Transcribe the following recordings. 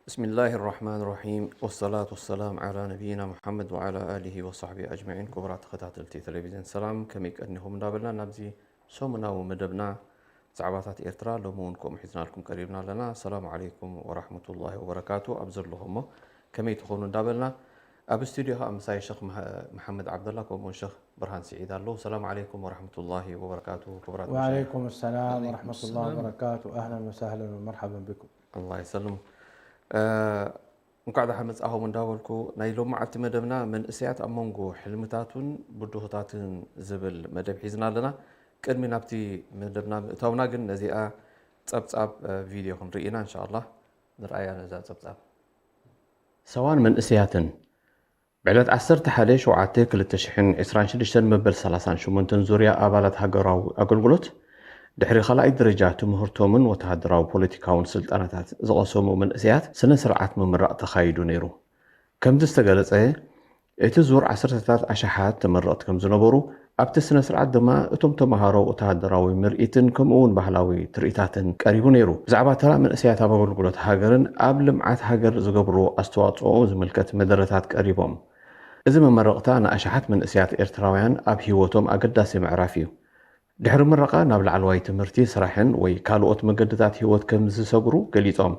بسم الله الرحمن الرحيم، والصلاة والسلام على نبينا محمد وعلى آله وصحبه أجمعين. ክቡራት ተኸታተልቲ ቴሌቪዝን ሰላም፣ ከመይ ቀኒኹም እንዳበልና ናብዚ ሰሙናዊ መደብና ዛዕባታት ኤርትራ ሎሚ እውን ከምኡ ሒዝናልኩም ቀሪብና ኣለና። ሰላም ዓለይኩም ወራሕመቱላሂ ወበረካቱ። ኣብ ዘለኹሞ ከመይ ትኾኑ እንዳበልና ኣብ ስቱዲዮ ከዓ ምሳይ ሸኽ መሐ-፣ መሐመድ ዓብደላ ከምኡ እውን ሸኽ ብርሃን ስዒድ ኣለዉ። ሰላም ዓለይኩም ወራሕመቱላሂ ወበረካቱ። ክቡራት መሻይኽ። وعليكم السلام ورحمة الله وبركاته. أهلا وسهلا ومرحبا بكم. ኣላህ ይሰልም። እ፣ እንኳዕ ደሓን መጻእኹም እንዳበልኩ፣ ናይ ሎማዓልቲ መደብና መንእሰያት ኣብ መንጎ ሕልምታቱን ብድሆታትን ዝብል መደብ ሒዝና ኣለና። ቅድሚ ናብቲ መደብና ምእታውና ግን ነዚኣ ጸብጻብ፣ እ፣ ቪድዮ ክንርኢ ኢና እንሻኣላህ። ንርኣያ ነዛ ጸብጻብ። ሰዋን መንእሰያትን። ብዕለት ዓሰርተ ሓደ ሸውዓተ ክልተ ሽሕን ዕስራን ሽዱሽተን መበል ሰላሳን ሸሞንተን ዙርያ ኣባላት ሃገራዊ ኣገልግሎት ድሕሪ ካልኣይ ደረጃ ትምህርቶምን ወተሃደራዊ ፖለቲካውን ስልጠናታት ዝቐሰሙ መንእሰያት ስነ ስርዓት ምምራቕ ተኻይዱ ነይሩ። ከምቲ ዝተገለጸ፣ እቲ ዙር ዓሰርተታት ኣሽሓት ተመረቕቲ ከም ዝነበሩ፣ ኣብቲ ስነ ስርዓት ድማ እቶም ተመሃሮ ወተሃደራዊ ምርኢትን ከምኡ እውን ባህላዊ ትርኢታትን ቀሪቡ ነይሩ። ብዛዕባ ተራ መንእሰያት ኣብ ኣገልግሎት ሃገርን ኣብ ልምዓት ሃገር ዝገብርዎ ኣስተዋጽኦ ዝምልከት መደረታት ቀሪቦም። እዚ መመረቕታ ንኣሽሓት መንእሰያት ኤርትራውያን ኣብ ህይወቶም ኣገዳሲ ምዕራፍ እዩ። ድሕሪ ምረቓ ናብ ላዕለዋይ ትምህርቲ፣ ስራሕን ወይ ካልኦት መገድታት ህይወት ከም ዝሰግሩ ገሊጾም።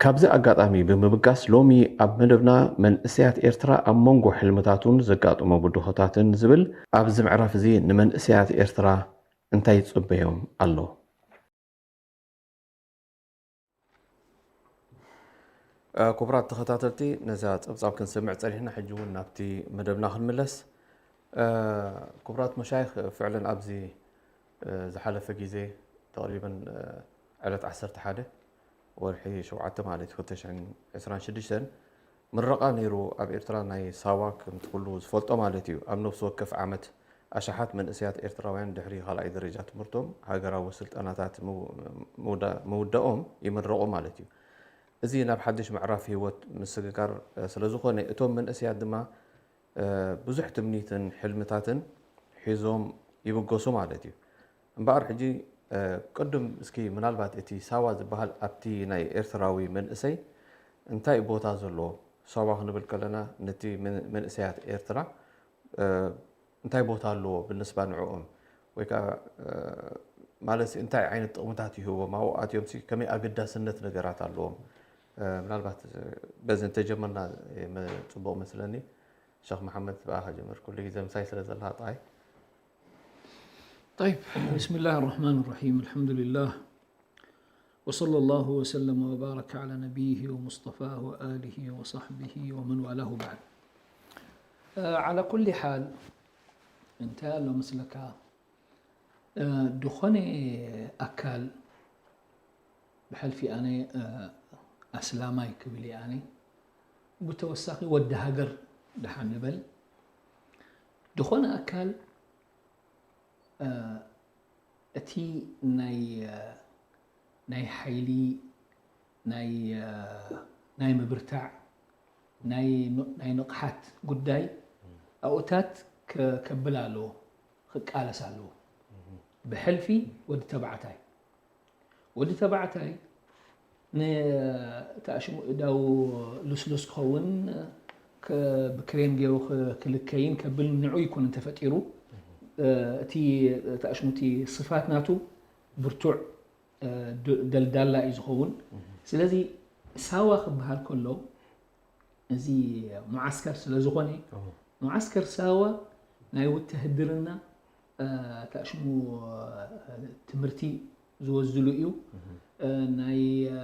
ካብዚ ኣጋጣሚ ብምብጋስ፣ ሎሚ ኣብ መደብና መንእሰያት ኤርትራ ኣብ መንጎ ሕልምታቱን ዘጋጥሞ ብድሆታትን ዝብል፣ ኣብዚ ምዕራፍ እዚ ንመንእሰያት ኤርትራ እንታይ ይጽበዮም ኣሎ? እ፣ ክቡራት ተኸታተልቲ፣ ነዛ ጸብጻብ ክንሰምዕ ጸኒሕና፣ ሕጂ እውን ናብቲ መደብና ክንምለስ። እ፣ ክቡራት መሻይኽ፣ ፍዕለን ኣብዚ፣ እ፣ ዝሓለፈ ግዜ ተቕሪበን፣ እ፣ ዕለት ዓሰርተ ሓደ ወርሒ ሸውዓተ ማለት እዩ፣ ክልተ ሽሕን ዕስራን ሽዱሽተን ምረቓ ነይሩ ኣብ ኤርትራ ናይ ሳዋ፣ ከምቲ ኩሉ ዝፈልጦ ማለት እዩ። ኣብ ነፍሲ ወከፍ ዓመት ኣሽሓት መንእሰያት ኤርትራውያን ድሕሪ ካልኣይ ደረጃ ትምህርቶም ሃገራዊ ስልጠናታት ምው-፣ ምውዳ-፣ ምውዳኦም ይምረቑ ማለት እዩ። እዚ ናብ ሓድሽ ምዕራፍ ህይወት ምስግጋር፣ እ፣ ስለ ዝኾነ፣ እቶም መንእሰያት ድማ፣ እ፣ ብዙሕ ትምኒትን ሕልምታትን ሒዞም ይብገሱ ማለት እዩ። እምበኣር ሕጂ፣ እ፣ ቅድም እስኪ ምናልባት እቲ ሳዋ ዝበሃል ኣብቲ ናይ ኤርትራዊ መንእሰይ እንታይ ቦታ ዘለዎ? ሳዋ ክንብል ከለና ነቲ መን-፣ መንእሰያት ኤርትራ፣ እ፣ እንታይ ቦታ ኣለዎ ብንስባ ንዕኦም? ወይ ከኣ፣ እ፣ ማለት እንታይ ዓይነት ጥቕምታት ይህቦም? ኣብኡ ኣትዮምሲ ከመይ ኣገዳስነት ነገራት ኣለዎም? እ፣ ምናልባት በዚ እንተጀመርና፣ እ፣ መ-፣ ጽቡቕ መስለኒ። ሸኽ መሓመድ፣ ብኣኻ ጀምር። ኩሉ ግዜ ምሳይ ስለ ዘለኻ ጥራይ። طيب، بسم الله الرحمن الرحيم. الحمد لله. وصلى الله وسلم وبارك على نبيه ومصطفاه وآله وصحبه ومن والاه بعد. እ፣ على كل حال፣ እንታይ ኣሎ መስለካ፣ እ፣ ዝኾነ ኣካል ብሕልፊ ኣነ፣ እ፣ ኣስላማይ ክብል እየ ኣነ። ብተወሳኺ ወዲ ሃገር ደሓን ንበል። ዝኾነ ኣካል፣ እ፣ እቲ ናይ፣ እ፣ ናይ ሓይሊ፣ ናይ፣ እ፣ ናይ ምብርታዕ፣ ናይ ን-፣ ናይ ንቕሓት ጉዳይ ኣብኡታት ከ-፣ ከብል ኣለዎ፣ ክቃለስ ኣለዎ። ብሕልፊ ወዲ ተባዕታይ። ወዲ ተባዕታይ ንተኣሽሙ እዳው ልስሉስ ክኸውን፣ ከ-፣ ብክሬን ገይሩ ክ-፣ ክልከይን ከብል ንዑ ኣይኮነን ተፈጢሩ። እ፣ እቲ ተኣሽሙ እቲ ስፋት ናቱ ብርቱዕ፣ እ፣ ድ-፣ ደልዳላ እዩ ዝኸውን። ስለዚ ሳዋ ክበሃል ከሎ፣ እዚ መዓስከር ስለ ዝኾነ፣ እዎ። መዓስከር ሳዋ ናይ ውትህድርና፣ እ፣ ተኣሽሙ፣ እ፣ ትምህርቲ ዝወስድሉ እዩ። እህ። እ፣ ናይ፣ እ፣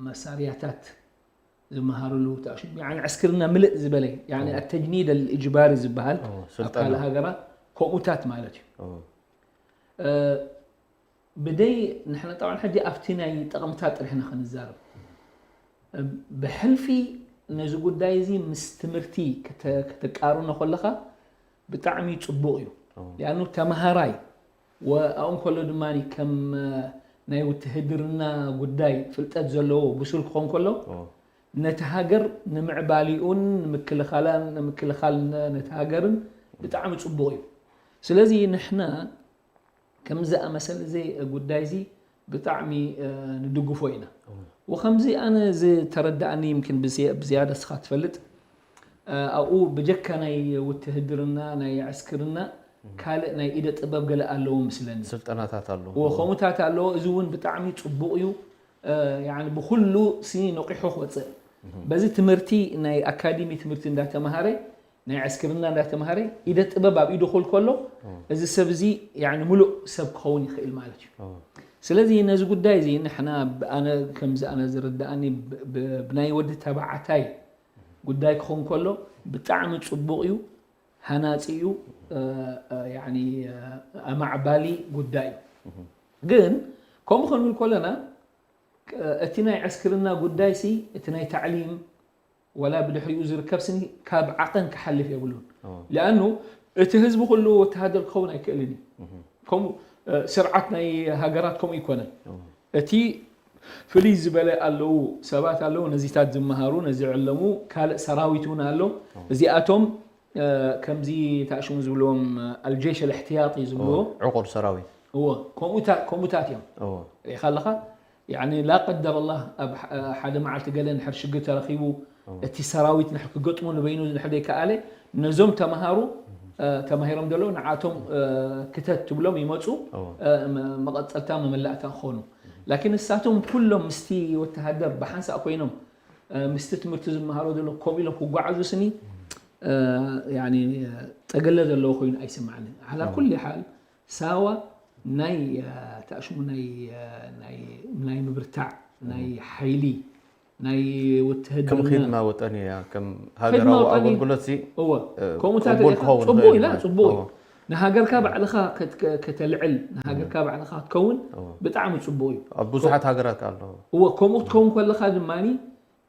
መሳርያታት ዝመሃርሉ ተኣሽሙ፣ ያኒ ዕስክርና ምልእ ዝበለ፣ ያኒ እዎ። ኣተጅኒድ ኣልእጅባሪ ዝበሃል እዎ፣ ኣብ ስልጠና። ካልእ ሃገራት ከምኡታት ማለት እዩ። እዎ። እ፣ ብደይ ንሕና ጠብዓን ሕጂ ኣብቲ ናይ ጠቕምታት ጥራሕ ኢና ክንዛረብ። ብሕልፊ ነዚ ጉዳይ እዚ ምስ ትምህርቲ ከተ-፣ ከተቃርኖ ከለኻ ብጣዕሚ ጽቡቕ እዩ። እዎ። ሊኣኑ ተመሃራይ ወ-፣ ኣብኡ እንከሎ ድማ ከም፣ እ፣ ናይ ውትህድርና ጉዳይ ፍልጠት ዘለዎ ብሱል ክኾን ከሎ፣ እዎ። ነቲ ሃገር ንምዕባሊኡን ንምክልኻላን፣ ንምክልኻል ነ-፣ ነቲ ሃገርን ብጣዕሚ ጽቡቕ እዩ። ስለዚ ንሕና ከምዚ ዝኣመሰለ እዚ ጉዳይ እዚ ብጣዕሚ፣ እ፣ ንድግፎ ኢና። እዎ። ወኸምዚ ኣነ ዝተረዳኣኒ፣ ይምክን ብዝያ- ብዝያዳ እስኻ ትፈልጥ፣ እ፣ ኣብኡ ብጀካ ናይ ውትህድርና፣ ናይ ዕስክርና፣ ካልእ ናይ ኢደ ጥበብ ገለ ኣለዎ ምስለኒ። ስልጠናታት ኣለዎ። እዎ፣ ከምኡታት ኣለዎ። እዚ እውን ብጣዕሚ ጽቡቕ እዩ። እ፣ ያኒ ብኹሉ ሲ ነቂሑ ክወጽእ። በዚ ትምህርቲ ናይ ኣካዲሚ ትምህርቲ እንዳተማሃረ፣ ናይ ዕስክርና እንዳተማሃረ፣ ኢደ ጥበብ ኣብ ኢዱ ክል ከሎ፣ እዚ ሰብ እዚ ያኒ ምሉእ ሰብ ክኸውን ይኽእል ማለት እዩ። ስለዚ ነዚ ጉዳይ እዚ ንሕና ብ-፣ ኣነ ከምዚ ኣነ ዝርድኣኒ ብ-፣ ብ-፣ ብናይ ወዲ ተባዕታይ ጉዳይ ክኸውን ከሎ ብጣዕሚ ጽቡቕ እዩ፣ ሃናጺ እዩ፣ እ፣ እ፣ ያኒ፣ እ፣ ኣማዕባሊ ጉዳይ እዩ። ግን ከምኡ ክንብል ከለና፣ እ፣ እቲ ናይ ዕስክርና ጉዳይ ሲ፣ እቲ ናይ ታዕሊም ዋላ ብድሕሪኡ ዝርከብ ስኒ ካብ ዓቐን ክሓልፍ የብሉን። ኦ። ሊኣኑ እቲ ህዝቢ ኩሉ ወተሃደር ክኸውን ኣይክእልን እዩ። ከምኡ፣ እ፣ ስርዓት ናይ ሃገራት ከምኡ ይኮነን። ኦ። እቲ ፍልይ ዝበለ ኣለዉ፣ ሰባት ኣለዉ፣ ነዚታት ዝመሃሩ፣ ነዚ ዕለሙ፣ ካልእ ሰራዊት እውን ኣሎ። እዚኣቶም፣ እ፣ ከምዚ ታሽሙ ዝብልዎም፣ እ፣ ኣልጀሽ ኣልእሕትያጢ ዝብልዎ። ዕቑር ሰራዊት። እዎ፣ ከምኡታ-፣ ከምኡታት እዮም። እዎ። ርኢኻ ኣለኻ? ያኒ ላ ቀደር ኣላህ ኣብ ሐ-፣ ሓደ መዓልቲ ገለ እንድሕር ሽግር ተረኺቡ፣ እቲ ሰራዊት እንድሕር ክገጥሞ ንበይኑ እንድሕር ዘይከኣለ፣ ነዞም ተምሃሩ፣ እ፣ ተማሂሮም ዘለዉ ንዓቶም፣ እ፣ ክተት ትብሎም ይመጹ፣ እዎ። እ፣ መ-፣ መቐጸልታ መመላእታ ክኾኑ። ላኪን ንሳቶም ኩሎም ምስቲ ወተሃደር ብሓንሳእ ኮይኖም፣ እ፣ ምስቲ ትምህርቲ ዝመሃሮ ዘሎ ከምኡ ኢሎም ክጓዓዙ ስኒ፣ እ፣ ያኒ፣ ጸገለ ዘለዎ ኮይኑ ኣይስምዓንን። ዓላ ኩሊ ሓል ሳዋ ናይ፣ እ፣ ታሽሙ ናይ፣ እ፣ ናይ፣ ናይ ምብርታዕ፣ ናይ ሓይሊ፣ ናይ ውትህድርና። ከም ኺድማ ወጠኒ እያ፣ ከም ኺድማ ሃገራዊ ወጠኒ። ኣገልግሎት ሲ፣ እወ። እ፣ ከምኡታት ቅቡል ርኢኻ ክኸውን ጽቡቕ ይኽእል ኢላ፣ እዩ ማለት። ጽቡቕ እዩ። እወ። ንሃገርካ ባዕልኻ ከት-፣ ከ-፣ ከተልዕል፣ ንሃገርካ ባዕልኻ ክትከውን እወ። ብጣዕሚ ጽቡቕ እዩ። ኣብ ብዙሓት ሃገራት ኣሎ። እወ፣ ከምኡ ክትከውን ከለኻ ድማኒ፣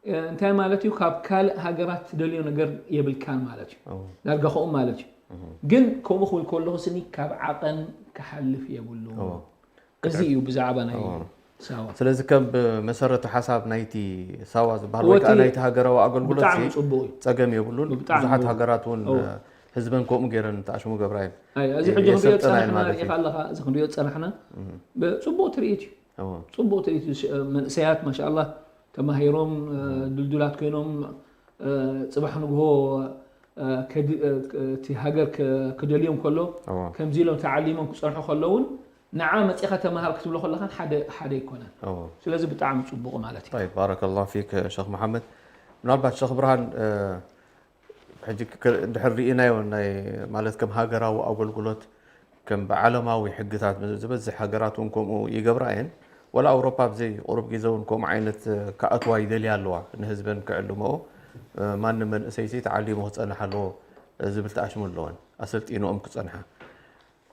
እ፣ እንታይ ማለት እዩ? ካብ ካልእ ሃገራት ትደልዮ ነገር የብልካን ማለት እዩ። እወ። ዳርጋ ከምኡ ማለት እዩ። እህ። ግን ከምኡ ክብል ከለኹ ስኒ ካብ ዓቐን ክሓልፍ የብሉን። እወ። እዚ እዩ ብዛዕባ ናይ እዎ። ሳዋ። ስለዚ ከም ብመሰረቱ ሓሳብ ናይቲ ሳዋ ዝበሃል እዎ፣ ወይ ከዓ እቲ ናይቲ ሃገራዊ ኣገልግሎት ብጣዕሚ ሲ ጽቡቕ እዩ። ጸገም የብሉን። ብጣዕሚ ብዙሓት እዎ። ሃገራት እውን፣ እዎ። እ፣ ህዝበን ከምኡ ገይረን ተኣሽሙ ገብራ እየን። ኣይ፣ እዚ እ፣ ሕጂ ክንሪኦ የሰልጠና እየን ዝጸናሕና ማለት እዩ። ርኢኻ ኣለኻ፣ እዚ ክንሪኦ ዝጸናሕና እም። ብ-፣ ጽቡቕ ትርኢት እዩ። ጽቡቕ ትርኢት እዩ። ሽ-፣ መንእሰያት ማሻኣላህ ተማሂሮም፣ እ፣ እም። ድልዱላት ኮይኖም፣ እ፣ ጽባሕ ንግሆ፣ እ፣ ከድ-፣ እ፣ እቲ ሃገር ከ-፣ ክደልዮም ከሎ፣ እዎ። ከምዚ ኢሎም ተዓሊሞም ክጸንሑ ከለውን ንዓ መጺኻ ተመሃር ክትብሎ ከለኻ ሓደ፣ ሓደ ኣይኮነን። እዎ። ስለዚ ብጣዕሚ ጽቡቕ ማለት እዩ። طيب، ባረከላሁ ፊክ ሸኽ መሓመድ። ምናልባት ሸኽ ብርሃን፣ እ፣ ሕጂ ክ-፣ እንድሕር ርኢናዮ ናይ፣ ማለት ከም ሃገራዊ ኣገልግሎት፣ ከም ብዓለማዊ ሕግታት ዝበዝሕ ሃገራት እውን ከምኡ ይገብራ እየን። ወላ ኣውሮፓ ኣብዚ ቁሩብ ግዜ እውን ከምኡ ዓይነት፣ እ፣ ክኣትዋ ይደልያ ኣለዋ። ንህዝበን ክዕልምኦ፣ እ፣ ማንም መንእሰይሲ ተዓሊሙ ክጸንሕ ኣለዎ፣ እ፣ ዝብል ተኣሽሙ ኣለወን። ኣሰልጢንኦም ክጸንሓ።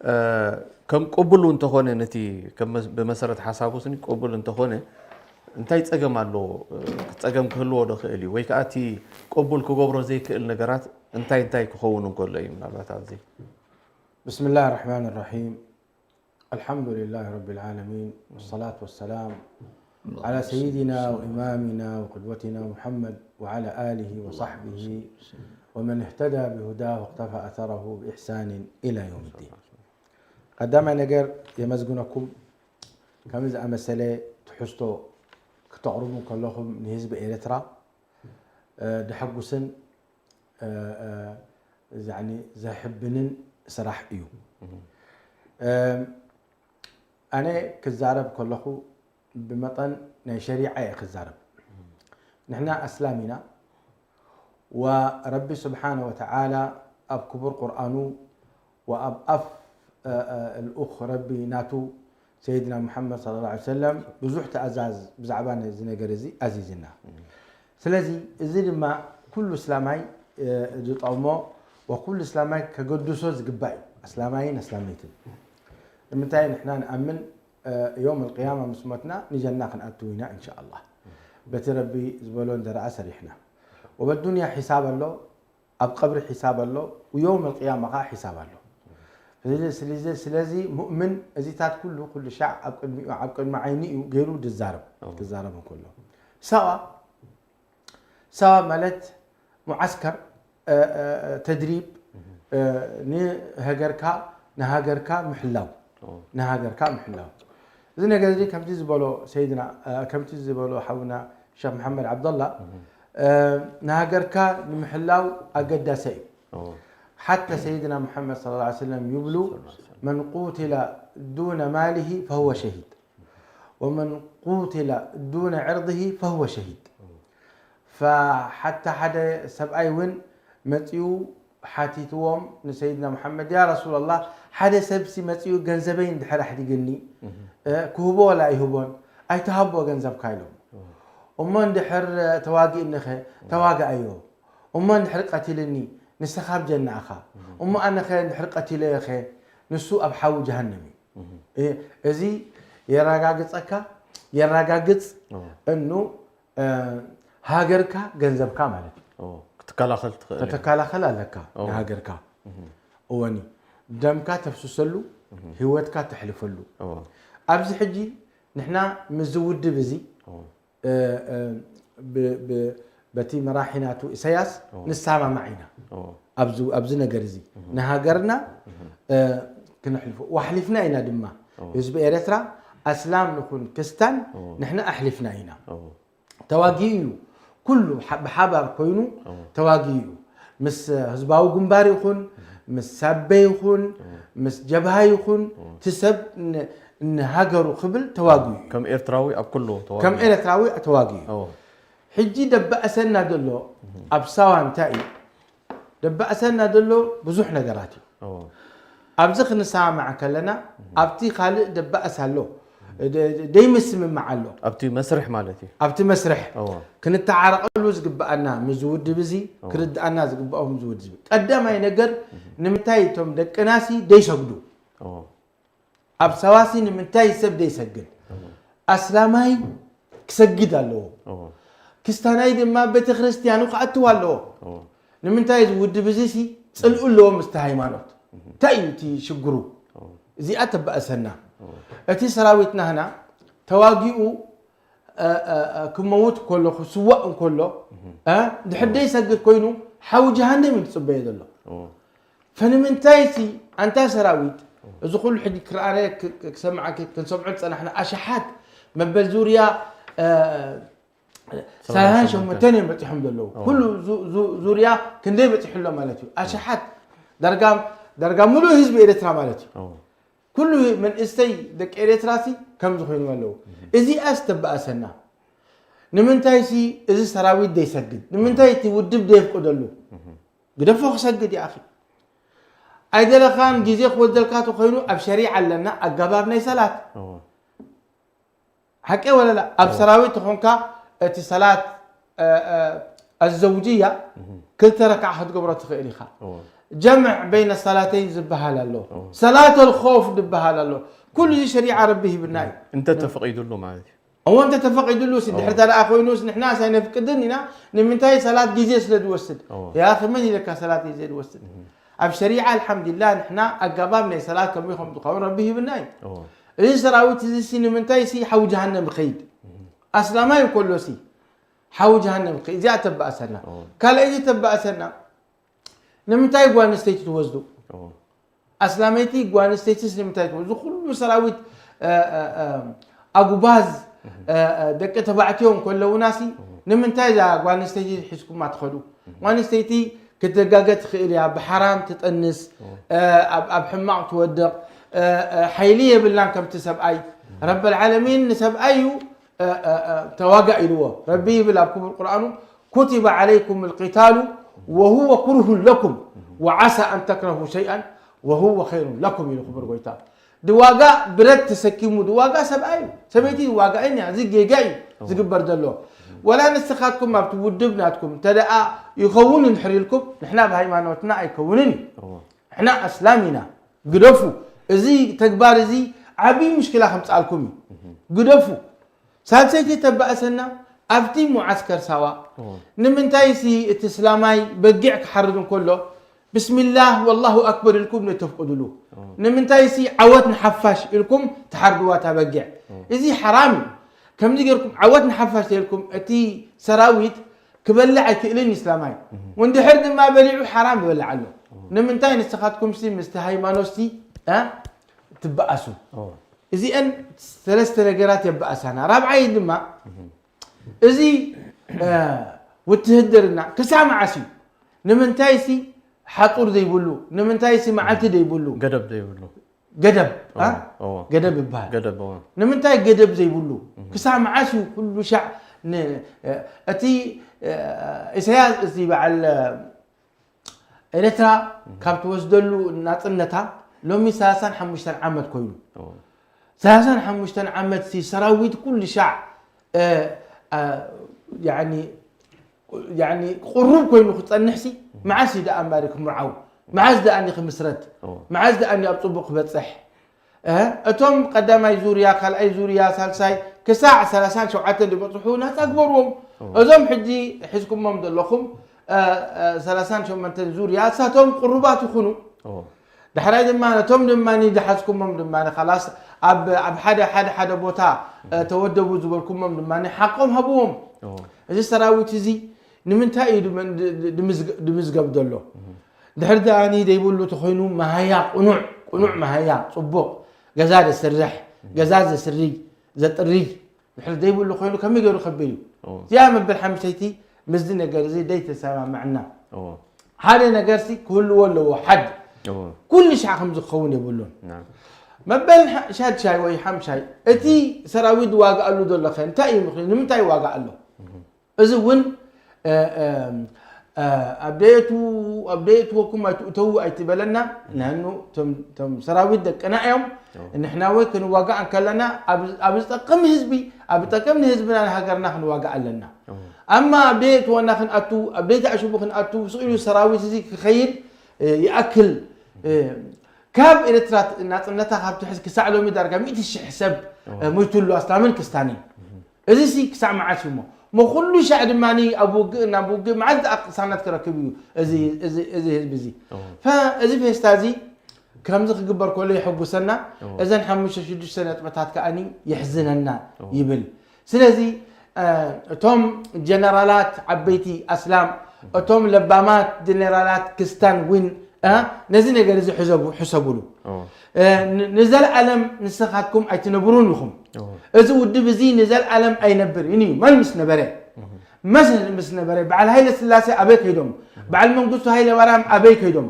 እ፣ ከም ቅቡል እንተኾነ፣ ነቲ ከም መስ-፣ ብመሰረት ሓሳቡ ስኒ ቅቡል እንተኾነ፣ እንታይ ጸገም ኣለዎ? እ፣ ጸገም ክህልዎ ዶ ክእል እዩ? ወይ ከኣ እቲ ቅቡል ክገብሮ ዘይክእል ነገራት እንታይ እንታይ ክኸውን እንከሎ እዩ? ምናልባት ኣብዚ። بسم الله الرحمن الرحيم. الحمد لله رب العالمين، والصلاة والسلام على سيدنا وإمامنا وقدوتنا محمد وعلى آله وصحبه ومن اهتدى بهداه واقتفى أثره بإحسان إلى يوم الدين. ቀዳማይ ነገር የመስግነኩም፣ ከምዚ ዝኣመሰለ ትሕዝቶ ክተቕርቡ ከለኹም ንህዝቢ ኤርትራ፣ እ፣ ደሐጉስን፣ እ፣ እ፣ ዛዕኒ ዘሕብንን ስራሕ እዩ። እም። እ፣ ኣነ ክዛረብ ከለኹ ብመጠን ናይ ሸሪዓ እየ ክዛረብ። ንሕና ኣስላም ኢና፣ ወረቢ ስብሓነ ወተዓላ ኣብ ክቡር ቁርኣኑ ወኣብ ኣፍ፣ እ፣ እ፣ ልኡኽ ረቢ ናቱ ሰይድና ሙሓመድ ሰለላሁ ዐለይሂ ወሰለም ብዙሕ ትእዛዝ ብዛዕባ ነዚ ነገር እዚ ኣዚዝና። ስለዚ እዚ ድማ ኩሉ እስላማይ፣ እ፣ ዝጠቕሞ ወኩሉ እስላማይ ከገድሶ ዝግባእ እዩ፣ ኣስላማይን ኣስላመይትን። ንምንታይ ንሕና ንኣምን፣ እ፣ ዮም ኣልቅያማ ምስ ሞትና ንጀና ክንኣትው ኢና እንሻኣላህ። በቲ ረቢ ዝበሎ እንደረኣ ሰሪሕና። ወበዱንያ ሒሳብ ኣሎ፣ ኣብ ቀብሪ ሒሳብ ኣሎ፣ ወዮም ኣልቅያማ ኸዓ ሒሳብ ኣሎ። ስለዚ፣ ስለዚ፣ ስለዚ ሙእምን እዚታት ኩሉ፣ ኩሉ ሻዕ ኣብ ቅድሚኡ፣ ኣብ ቅድሚ ዓይኒ እዩ ገይሩ ዝዛረብ፣ እዎ። ክዛረብ እንከሎ። ሳዋ፣ ሳዋ ማለት ሙዓስከር፣ እ፣ እ፣ እ፣ ተድሪብ፣ እህ። እ፣ ንሀገርካ፣ ንሃገርካ ምሕላው፣ እዎ። ንሃገርካ ምሕላው። እዚ ነገር እዚ ከምቲ ዝበሎ ሰይድና፣ እ፣ ከምቲ ዝበሎ ሓውና ሸኽ መሓመድ ዓብደላ፣ እ፣ ንሃገርካ ንምሕላው ኣገዳሲ እዩ። ሓታ ሰይድና መሓመድ ሰለላሁ ዐለይሂ ወሰለም ይብሉ፣ "መን ቁትለ ዱነ ማሊሂ ፈሁወ ሸሂድ፣ ወመን ቁትለ ዱነ ዕርድሂ ፈሁወ ሸሂድ።" ሓታ ሓደ ሰብኣይ እውን መፂኡ ሓቲትዎም ንሰይድና መሓመድ፣ "ያ ረሱላላህ፣ ሓደ ሰብሲ መፂኡ ገንዘበይ እንድሕር ኣሕዲግኒ፣ እ፣ ክህቦ ወላ ኣይህቦን፣ ኣይትሃቦ ገንዘብካ" ኢሎም። "እሞ እንድሕር ተዋጊእኒኸ?" "ተዋግኣዮ። እሞ እንድሕር ቀቲልኒ? ንስኻ ኣብ ጀና ኢኻ። እሞ ኣነኸ እንድሕር ቀቲለዮኸ? ንሱ ኣብ ሓዊ ጀሃነም እዩ።" እ፣ እዚ የረጋግጸካ፣ የረጋግጽ እኑ፣ እ፣ ሃገርካ ገንዘብካ ማለት እዩ። ክትከላኸል ትኽእል ኢኻ። ከተከላኸል ኣለካ ንሃገርካ። እወኒ፣ ደምካ ተፍስሰሉ፣ ህይወትካ ተሕልፈሉ። ኣብዚ ሕጂ ንሕና ምስዚ ውድብ እዚ፣ እ፣ እ፣ ብ-፣ ብ-፣ በቲ መራሒ ናቱ ኢሳያስ ንሰማማዕ ኢና። ኣብዚ፣ ኣብዚ ነገር እዚ ንሃገርና፣ እ፣ ክነሕልፎ፣ ዋሕሊፍና ኢና ድማ። ህዝቢ ኤርትራ ኣስላም ንኹን ክስታን ንሕና ኣሕሊፍና ኢና። ተዋጊኡ እዩ። ኩሉ ሓ-፣ ብሓባር ኮይኑ ተዋጊኡ እዩ። ምስ ህዝባዊ ግንባር ይኹን፣ ምስ ሳቤ ይኹን፣ ምስ ጀብሃ ይኹን፣ እቲ ሰብ ን-፣ ንሃገሩ ክብል ተዋጊኡ እዩ። ከም ኤርትራዊ ኣብ ኩሉ ተዋጊኡ። ከም ኤርትራዊ ተዋጊኡ እዩ። ሕጂ ደባእሰና ዘሎ ኣብ ሳዋ እንታይ እዩ? ደባእሰና ዘሎ ብዙሕ ነገራት እዩ። ኣብዚ ክንሰማማዕ ከለና፣ ኣብቲ ካልእ ደባእስ ኣሎ። ደ-፣ ደ-፣ ደይምስምማዕ ኣሎ። ኣብቲ መስርሕ ማለት እዩ። ኣብቲ መስርሕ ክንተዓረቐሉ ዝግብኣና ምስ ዝውድብ እዚ፣ ክርድኣና ዝግብኦም ምስ ዝውድብ እዚ። ቀዳማይ ነገር፣ ንምንታይ እቶም ደቅናሲ ደይሰግዱ? ኣብ ሰዋሲ ንምንታይ ሰብ ደይሰግድ? ኣስላማይ ክሰግድ ኣለዎ። ክስታናይ ድማ ቤተ ክርስቲያኑ ክኣትው ኣለዎ። ንምንታይ እዚ ውድብ እዚ ሲ ጽልኡ ኣለዎ ምስቲ ሃይማኖት? እንታይ እዩ እቲ ሽግሩ? እዚኣ ተባእሰና። እቲ ሰራዊት ናህና ተዋጊኡ፣ እ፣ እ፣ እ፣ ክመውት እንከሎ፣ ክስዋእ እንከሎ፣ እ፣ ድሕር ደይሰግድ ኮይኑ ሓዊ ጀሃነም እዩ ዝጽበዮ ዘሎ። ፈንምንታይ ሲ ኣንታ ሰራዊት፣ እዚ ኩሉ ሕጂ ክረኣነ፣ ክ-፣ ክ-፣ ክሰምዓ፣ ክ-፣ ክንሰምዖ ዝጸናሕና ኣሽሓት መበል ዙርያ፣ እ፣ ሰላሳን ሸሞንተን እዮም በጺሖም ዘለዉ። ኩሉ ዙ-፣ ዙ-፣ ዙርያ ክንደይ በጺሑ ኣሎ ማለት እዩ? ኣሽሓት። ዳርጋ፣ ዳርጋ ምሉእ ህዝቢ ኤርትራ ማለት እዩ። ኩሉ መንእሰይ ደቂ ኤርትራ ሲ ከምዚ ኮይኖም ኣለዉ። እዚኣስ ተባእሰና። ንምንታይ ሲ እዚ ሰራዊት ደይሰግድ? ንምንታይ እቲ ውድብ ደየፍቅደሉ? ግደፎ ክሰግድ ይኣኺ። ኣይደለኻን ግዜ ክወስደልካ ተኾይኑ ኣብ ሸሪዓ ኣለና ኣገባብ ናይ ሰላት። ሓቂ ወለላ? ኣብ ሰራዊት ተኾንካ እቲ ሰላት፣ እ፣ እ፣ ኣዘውጅያ ክልተ ረክዓ ክትገብሮ ትኽእል ኢኻ። ጀምዕ በይነ ሰላተይን ዝበሃል ኣሎ። ሰላት ኣልኾፍ ዝበሃል ኣሎ። ኩሉ እዚ ሸሪዓ ረቢ ሂብና እዩ። እንተ ተፈቒዱሉ ማለት እዩ። እሞ እንተ ተፈቒዱሉ ሲ፣ ድሕሪ እተ ደኣ ኮይኑስ ንሕናስ ኣይነፍቅድን ኢና። ንምንታይ? ሰላት ግዜ ስለ ዝወስድ። እወ። ያ ኣኺ መን ኢለካ ሰላት ግዜ ዝወስድ? ኣብ ሸሪዓ ኣልሓምዱሊላህ ንሕና ኣገባብ ናይ ሰላት ከመይ ከም ዝኸውን ረቢ ሂብና እዩ። እወ። እዚ ሰራዊት እዚ ሲ ንምንታይ ሲ ሓዊ ጀሃነም ይኸይድ? ኣስላማይ እንከሎ ሲ ሓዊ ጀሃነም ይኸይድ። እዚኣ ተባእሰና። እወ። ካልኣይቲ ተባእሰና ንምንታይ ጓል ኣንስተይቲ ትወስዱ? እወ። ኣስላመይቲ ጓል ኣንስተይቲስ ንምንታይ ትወስዱ? እዚ ኩሉ ሰራዊት፣ እ፣ እ፣ እ፣ ኣጉባዝ፣ እ፣ እ፣ ደቂ ተባዕትዮ እንከለውናሲ ንምንታይ እዛ ጓል ኣንስተይቲ ሒዝኩማ ትኸዱ? ጓል ኣንስተይቲ ክትጋገ ትኽእል እያ፣ ብሓራም ትጠንስ፣ እወ። እ፣ ኣብ፣ ኣብ ሕማቕ ትወድቕ፣ እ፣ እ፣ ሓይሊ የብላን ከምቲ ሰብኣይ። ረበል ዓለሚን ንሰብኣይ እዩ እ፣ እ፣ እ፣ ተዋጋእ ኢልዎ። ረቢ ይብል ኣብ ክቡር ቁርኣኑ፣ "ኩቲበ ዓለይኩም ልቂታሉ ወሁወ ኩርሁን ለኩም ወዓሳ ኣን ተክረሁ ሸይኣን ወሁወ ኸይሩን ለኩም" ኢሉ ክቡር ጎይታ። ድዋጋ ብረት ተሰኪሙ ድዋጋ ሰብኣይ እዩ። ሰበይቲ ድዋጋ እያ፣ እዚ ጌጋ እዩ ዝግበር ዘሎ። ወላ ንስኻትኩም ኣብቲ ውድብ ናትኩም እንተ ደኣ ይኸውን እንድሕር ኢልኩም፣ ንሕና ብሃይማኖትና ኣይከውንን እዩ። እወ። ንሕና ኣስላም ኢና። ግደፉ። እዚ ተግባር እዚ ዓብዪ ምሽክላ ከምጽኣልኩም እዩ። ግደፉ። ሳልሰይቲ ተባእሰና ኣብቲ ሙዓስከር ሳዋ። እወ። ንምንታይ ሲ እቲ እስላማይ በጊዕ ክሓርድ እንከሎ ብስሚላህ ወላሁ ኣክበር ኢልኩም ነተፍቅድሉ? እወ። ንምንታይ ሲ ዓወት ንሓፋሽ ኢልኩም ትሓርድዋ እታ በጊዕ? እወ። እዚ ሓራም እዩ። ከምዚ ጌርኩም ዓወት ንሓፋሽ ተልኩም እቲ ሰራዊት ክበልዕ ኣይክእልን እዩ እስላማይ። እወ። ወንድሕር ድማ በሊዑ ሓራም ይበልዕ ኣሎ። እወ። ንምንታይ ንስኻትኩም ሲ ምስቲ ሃይማኖት ሲ፣ እ፣ ትበኣሱ? እወ። እዚአን ሰለስተ ነገራት የባእሳና። ራብዓይ ድማ እዚ ውትህድርና ክሳብ መዓስ እዩ? ንምንታይ ሲ ሓፁር ዘይብሉ? ንምንታይ ሲ መዓልቲ ዘይብሉ? ገደብ ዘይብሉ ገደብ ገደብ ይበሃል። ንምንታይ ገደብ ዘይብሉ? ክሳብ መዓስ እዩ ኩሉ ሻዕ? እቲ ኢሳያስ እዚ በዓል ኤርትራ ካብ ትወስደሉ ናፅነታ ሎሚ ሰላሳን ሓሙሽተን ዓመት ኮይኑ፣ ሰላሳን ሓሙሽተን ዓመት ሲ ሰራዊት ኩሉ ሻዕ ቅሩብ ኮይኑ ክፀንሕ ሲ መዓስ እዩ ደኣ እምበሪ ክምርዓው? መዓስ ደኣ ክምስረት? መዓስ ደኣ ኣብ ፅቡቅ ክበፅሕ? እቶም ቀዳማይ ዙርያ፣ ካልኣይ ዙርያ፣ ሳልሳይ ክሳዕ ሰላሳን ሸውዓተን ዝበፅሑ ናፃ ግበርዎም። እዞም ሕጂ ሒዝኩሞም ዘለኹም ሰላሳን ሸሞንተን ዙርያ እሳቶም ቅሩባት ይኹኑ። ዳሕራይ ድማ ነቶም ድማ ዝሓዝኩሞም ድማ ኻላስ ኣብ ሓደ ሓደ ሓደ ቦታ ተወደቡ ዝበልኩሞም ድማ ሓቆም ሃብዎም። እዚ ሰራዊት እዚ ንምንታይ እዩ ድምዝገብ ዘሎ? ድሕር ደኣኒ ዘይብሉ ተኮይኑ መሃያ ቅኑዕ ቅኑዕ መሃያ ፅቡቕ ገዛ ዘስርሕ ገዛ ዘስርይ ዘጥርይ ድሕር ዘይብሉ ኮይኑ ከመይ ገይሩ ከብል እዩ? እዚኣ መበል ሓምሰይቲ ምስዚ ነገር እዚ ደይተሰማምዕና ሓደ ነገር ሲ ክህልዎ ኣለዎ። ሓድ ኩሉ ሻዕ ከም ዝኸውን የብሉን። መበል ሻድሻይ ወይ ሓምሻይ እቲ ሰራዊት ዝዋግኣሉ ዘሎ ከ እንታይ እዩ? ምክንያቱ ንምንታይ ይዋግእ ኣሎ? እዚ እውን ኣብ ደየቱ ኣብ ደየትወኩም ኣይትእተዉ ኣይትበለና። ንሕኑ እቶም ሰራዊት ደቅና እዮም። ንሕና ወይ ክንዋጋእ እንከለና ኣብ ዝጠቅም ህዝቢ ኣብ ዝጠቅም ንህዝብና ንሃገርና ክንዋጋእ ኣለና። ኣማ ኣብ ደየትወና ክንኣቱ ኣብ ደይተኣሽቡ ክንኣቱ ስኢሉ ሰራዊት እዚ ክኸይድ ይኣክል ካብ ኤርትራ ናጽነታ ካብ ትሕዝ ክሳዕ ሎሚ ዳርጋ ሚእቲ ሽሕ ሰብ ሞይቱሉ ኣስላምን ክስታንን። እዚ ሲ ክሳዕ መዓስ እዩ እሞ? እሞ ኩሉ ሻዕ ድማ ኣብ ውግእ ናብ ውግእ መዓስ ደኣ ቅሳነት ክረክብ እዩ እዚ ህዝቢ እዚ? እዚ ፌስታ እዚ ከምዚ ክግበር ከሎ የሐጉሰና፣ እዘን ሓሙሽተ ሽዱሽተ ነጥብታት ከኣ የሕዝነና ይብል። ስለዚ እቶም ጀነራላት ዓበይቲ ኣስላም፣ እቶም ለባማት ጀነራላት ክስታን እውን ነዚ ነገር እዚ ሕሰብሉ። ንዘለኣለም ንስኻትኩም ኣይትነብሩን ኢኹም። እዚ ውድብ እዚ ንዘለኣለም ኣይነብርን እዩ። መን ምስ ነበረ? መስ ምስ ነበረ? በዓል ሃይለ ስላሴ ኣበይ ከይዶም? በዓል መንግስቱ ሃይለ ማርያም ኣበይ ከይዶም?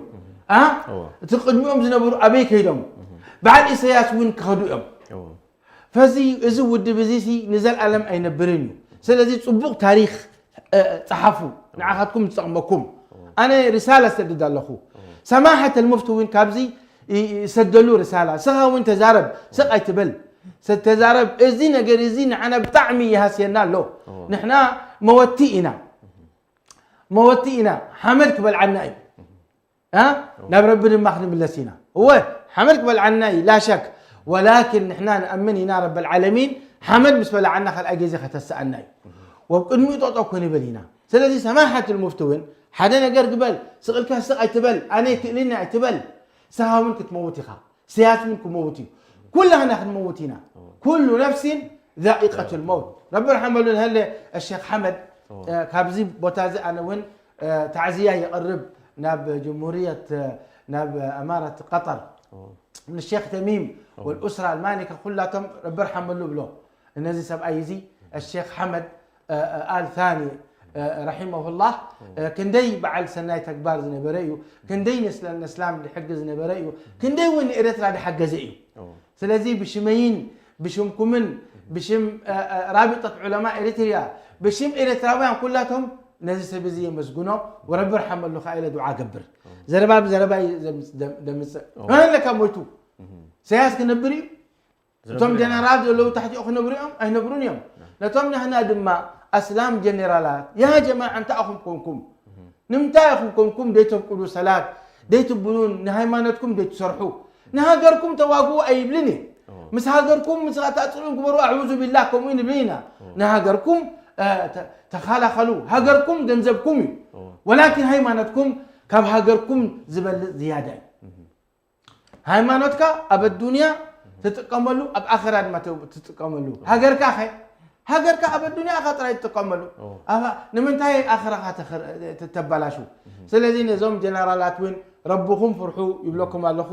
እቲ ቅድሚኦም ዝነበሩ ኣበይ ከይዶም? በዓል ኢሳያስ እውን ክኸዱ እዮም። ፈዚ እዚ ውድብ እዚ ሲ ንዘለኣለም ኣይነብርን እዩ። ስለዚ ፅቡቕ ታሪኽ ፀሓፉ፣ ንዓኻትኩም ዝጠቕመኩም። ኣነ ሪሳላ ሰድድ ኣለኹ። ሰማሓት ኣልሙፍቲ እውን ካብዚ ይሰደሉ ሪሳላ። ስኻ እውን ተዛረብ፣ ስቕ ኣይትበል። ተዛረብ። እዚ ነገር እዚ ንዓና ብጣዕሚ ይሃስየና ኣሎ። ንሕና መወቲ ኢና። መወቲ ኢና። ሓመድ ክበልዓና እዩ። ናብ ረቢ ድማ ክንምለስ ኢና። እወ ሓመድ ክበልዓና እዩ ላሸክ። ወላኪን ንሕና ንኣምን ኢና ረበል ዓለሚን ሓመድ ምስ በላዓና ካልኣይ ግዜ ከተስኣና እዩ። ወብ ቅድሚኡ ጠጠው ክንብል ኢና። ስለዚ ሰማሓት ልሙፍቲ እውን ሓደ ነገር ግበል፣ ስቕልካ ስቕ ኣይትበል፣ ኣነ ይክእልኒ ኣይትበል። ስኻ እውን ክትመውት ኢኻ። ኢሳያስ እውን ክመውት እዩ። ኩላህና ክንመውት ኢና። ኩሉ ነፍሲን ዛኢቀቱል መውት። ረቢ ርሐመሉ ንሀለ ሸክ ሓመድ። ካብዚ ቦታ እዚ ኣነ እውን ታዕዝያ የቕርብ ናብ ጀምሁርየት ናብ ኣማረት ቀጠር ንሼክ ተሚም ወልኡስራ ኣልማሊከ ኩላቶም ረቢ ርሐመሉ ብሎ። እነዚ ሰብኣይ እዚ ሼክ ሓመድ ኣል ታኒ ረሒመሁላህ ክንደይ በዓል ሰናይ ተግባር ዝነበረ እዩ። ክንደይ ነስላም ድሕግዝ ዝነበረ እዩ። ክንደይ እውን ንኤረትራ ድሓገዘ እዩ። ስለዚ ብሽመይን ብሽምኩምን ብሽም ራቢጠት ዑለማ ኤሪትርያ ብሽም ኤረትራውያን ኩላቶም ነዚ ሰብ እዚ የመስግኖ። ወረቢ ርሓመሉ ከኣ ኢለ ዱዓ ገብር። ዘረባ ብዘረባ እዩ ደምፅእ። መን ኣለካ ሞይቱ? ኢሳያስ ክነብር እዩ? እቶም ጀነራል ዘለዉ ታሕቲኡ ክነብሩ እዮም? ኣይነብሩን እዮም። ነቶም ናህና ድማ ኣስላም ጀነራላት ያ ጀማዓ እንታይ ኣኹም ኮንኩም? ንምንታይ ኢኹም ኮንኩም ደይተፍቅዱ ሰላት ደይትብሉን ንሃይማኖትኩም ደይትሰርሑ? ንሃገርኩም ተዋግኡ ኣይብልን እየ። ምስ ሃገርኩም ምስ ኣታፅልኡን ግበሩ ኣዕውዙ ቢላህ ከምኡ ንብል ኢና። ንሃገርኩም ተኻላኸሉ። ሃገርኩም ገንዘብኩም እዩ። ወላኪን ሃይማኖትኩም ካብ ሃገርኩም ዝበልፅ ዝያዳ እዩ። ሃይማኖትካ ኣብ ኣዱንያ ትጥቀመሉ ኣብ ኣኸራ ድማ ትጥቀመሉ። ሃገርካ ኸ ሃገርካ ኣብ ኣዱንያ ኢኻ ጥራይ ትጥቀመሉ። ንምንታይ ኣኸራኻ ተተባላሹ? ስለዚ ነዞም ጀነራላት እውን ረብኹም ፍርሑ ይብለኩም ኣለኹ።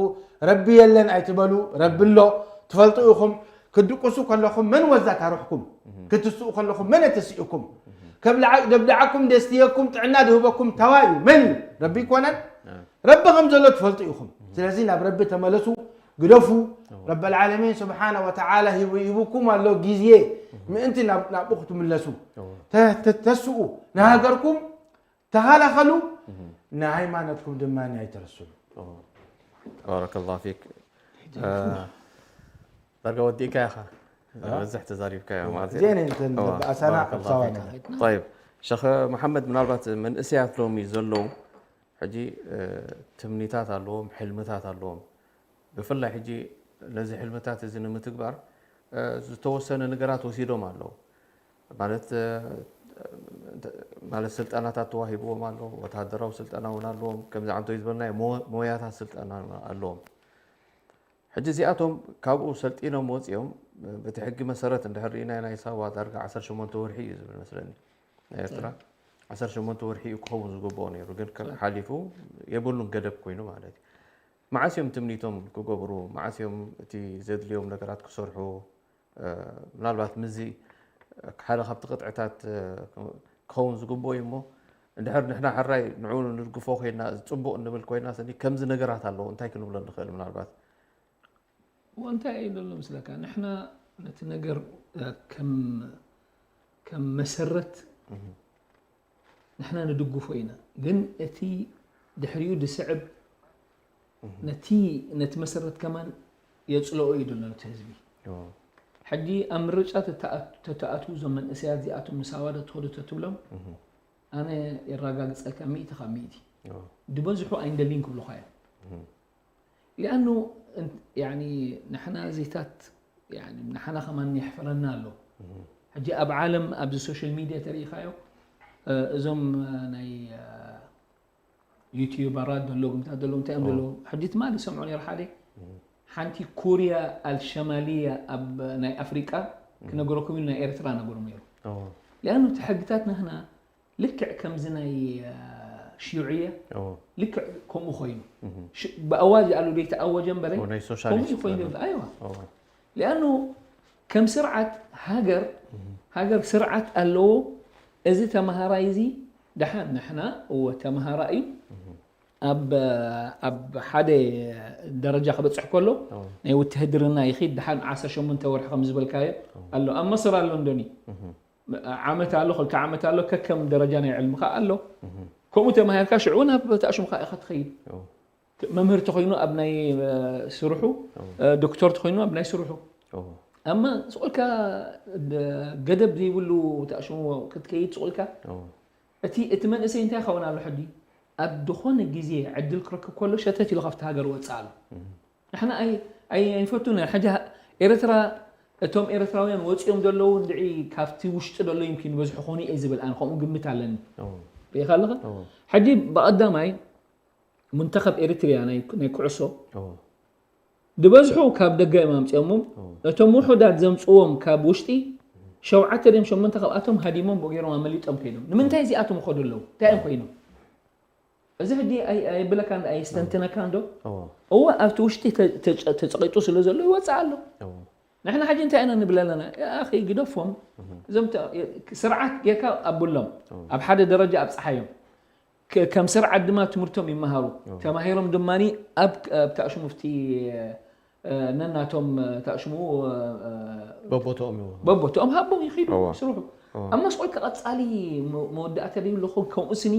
ረቢ የለን ኣይትበሉ። ረቢ ኣሎ። ትፈልጡ ኢኹም። ክትድቅሱ ከለኹም መን ወዛ ታርሕኩም? ክትስኡ ከለኹም መን የተስእኩም? ከብልዓ-፣ ደብልዓኩም ደስትየኩም ጥዕና ድህበኩም ተዋ እዩ። መን እዩ? ረቢ ይኮነን? ረቢ ከም ዘሎ ትፈልጡ ኢኹም። ስለዚ ናብ ረቢ ተመለሱ፣ ግደፉ። ረበል ዓለሚን ስብሓነ ወተዓላ ሂቡ-፣ ሂቡኩም ኣሎ ግዜ ምእንቲ ናብ-፣ ናብኡ ክትምለሱ። ተ-፣ ተ-፣ ተስኡ፣ ንሃገርኩም ተኸላኸሉ፣ ንሃይማኖትኩም ድማ ኣይትረስሉ። ባረከላሁ ፊክ። ዳርጋ ወዲእካ ኢኻ። በዝሕ ተዛሪብካ ማለት እዩ። ዜና እንትን በኣሳና ኣብ ሳዋና። طيب ሸኽ መሓመድ፣ ምናልባት መንእሰያት ሎሚ ዘለዉ ሕጂ ትምኒታት ኣለዎም፣ ሕልምታት ኣለዎም። ብፍላይ ሕጂ ነዚ ሕልምታት እዚ ንምትግባር ዝተወሰነ ነገራት ወሲዶም ኣለዉ። ማለት ማለት ስልጠናታት ተዋሂብዎም ኣሎ፣ ወታደራዊ ስልጠና እውን ኣለዎም። ከምዚ ዓንቶ ዝበልናዮ ሞ-፣ ሞያታት ስልጠና ኣለዎም። ሕጂ እዚኣቶም ካብኡ ሰልጢኖም ወፂኦም በቲ ሕጊ መሰረት እንድሕር ርኢና ናይ ሳዋ ዳርጋ ዓሰርተ ሸሞንተ ወርሒ እዩ ዝብል መስለኒ ናይ ኤርትራ ዓሰርተ ሸሞንተ ወርሒ እዩ ክኸውን ዝግብኦ ነይሩ፣ ግን ከ-፣ ሓሊፉ የብሉን ገደብ ኮይኑ ማለት እዩ። መዓስ እዮም ትምኒቶም ክገብሩ? መዓስ እዮም እቲ ዘድልዮም ነገራት ክሰርሑ? ምናልባት ምዚ ሓደ ካብቲ ቅጥዕታት ክኸውን ዝግብኦ እዩ እሞ እንድሕር ንሕና ሕራይ ንዕኡ ንድግፎ ኮይና ፅቡቕ እንብል ኮይና ስኒ ከምዚ ነገራት ኣለዉ እንታይ ክንብሎ ንኽእል ምናልባት እዎ እንታይ እዩ ዘሎ ምስለካ ንሕና ነቲ ነገር ከም ከም መሰረት ንሕና ንድግፎ ኢና ግን እቲ ድሕሪኡ ድስዕብ ነቲ ነቲ መሰረት ከማን የፅልኦ እዩ ዘሎ ነቲ ህዝቢ ሕጂ ኣብ ምርጫ ተተኣትዉ እዞም መንእሰያት እዚኣቶም ንሳዋ ዶ ትኸዱ ተትብሎም ኣነ የረጋግፀልካ ሚእቲ ካብ ሚእቲ ድበዝሑ ኣይንደልይን ክብሉኻ እዮም ሊኣኑ ንሕና ዜታት ንሓና ከማን የሕፍረና ኣሎ ሕጂ ኣብ ዓለም ኣብዚ ሶሻል ሚድያ ተሪኢኻዮ እዞም ናይ ዩቲዩበራት ደሎ ግምታት ደሎ እንታይ እዮም ደሎ ሕጂ ትማሊ ሰምዖ ነይሩ ሓደ ሓንቲ ኮርያ ኣልሸማልያ ኣብ ናይ ኣፍሪቃ ክነገረኩም ኢሉ ናይ ኤርትራ ነገሩ ነይሩ ሊኣኑ እቲ ሕግታት ናህና ልክዕ ከምዚ ናይ ሽዩዕየ ልክዕ ከምኡ ኮይኑ ብኣዋጅ ኣሉ ደይተኣወጀ እምበረ ከምኡ ኮይኑ ኣይዋ ሊኣኑ ከም ስርዓት ሃገር ሃገር ስርዓት ኣለዎ እዚ ተምሃራይ እዚ ደሓን ንሕና እወ ተምሃራ እዩ ኣብ ኣብ ሓደ ደረጃ ክበፅሕ ከሎ ናይ ውትህድርና ይኺድ ደሓን ዓሰርተ ሸሞንተ ወርሒ ከም ዝበልካዮ ኣሎ ኣብ መስር ኣሎ እንዶኒ ዓመት ኣሎ ክልተ ዓመት ኣሎ ከከም ደረጃ ናይ ዕልምኻ ኣሎ ከምኡ ተማሂርካ ሽዑ ናብ ተኣሽምካ ኢኻ ትኸይድ መምህር ተኮይኑ ኣብ ናይ ስርሑ ዶክተር ተኮይኑ ኣብ ናይ ስርሑ ኣማ ስቁልካ ገደብ ዘይብሉ ተኣሽሙ ክትከይድ ስቁልካ እቲ እቲ መንእሰይ እንታይ ይኸውን ኣሎ ሕጂ ኣብ ዝኾነ ግዜ ዕድል ክረክብ ከሎ ሸተት ኢሉ ካብቲ ሃገር ወፅእ ኣሎ ንሕና ኣይንፈቱን ሕጂ ኤርትራ እቶም ኤርትራውያን ወፂኦም ዘለዉ እንድዒ ካብቲ ውሽጢ ዘሎ ይምኪን በዝሑ ኮኑ እየ ዝብል ኣነ ከምኡ ግምት ኣለኒ ርኢኻ ኣለኻ ሕጂ ብቐዳማይ ሙንተኸብ ኤርትርያ ናይ ኩዕሶ ዝበዝሑ ካብ ደገ እዮም ኣምፅኦሞም እቶም ውሑዳት ዘምፅዎም ካብ ውሽጢ ሸውዓተ ድም ሸሞንተ ካብኣቶም ሃዲሞም ብገይሮም ኣመሊጦም ኮይኖም ንምንታይ እዚኣቶም ይኸዱ ኣለዉ እንታይ እዮም ኮይኖም እዚ ሕጂ ኣይብለካ ኣየስተንትነካ እንዶ እወ ኣብቲ ውሽጢ ተፀቂጡ ስለ ዘሎ ይወፅእ ኣሎ ንሕና ሕጂ እንታይ ኢና ንብል ኣለና ኣኺ ግደፎም እዞም ስርዓት ጌርካ ኣብሎም ኣብ ሓደ ደረጃ ኣብፀሓዮም ከም ስርዓት ድማ ትምህርቶም ይመሃሩ ተማሂሮም ድማ ኣብ ተኣሽሙፍቲ ነናቶም ተኣሽሙ በቦትኦም እዩ በቦትኦም ሃቦም ይኺዱ ስርሑ ኣብ መስቆል ቀጻሊ መወዳእታ ደዩ ኣለኹ ከምኡ ስኒ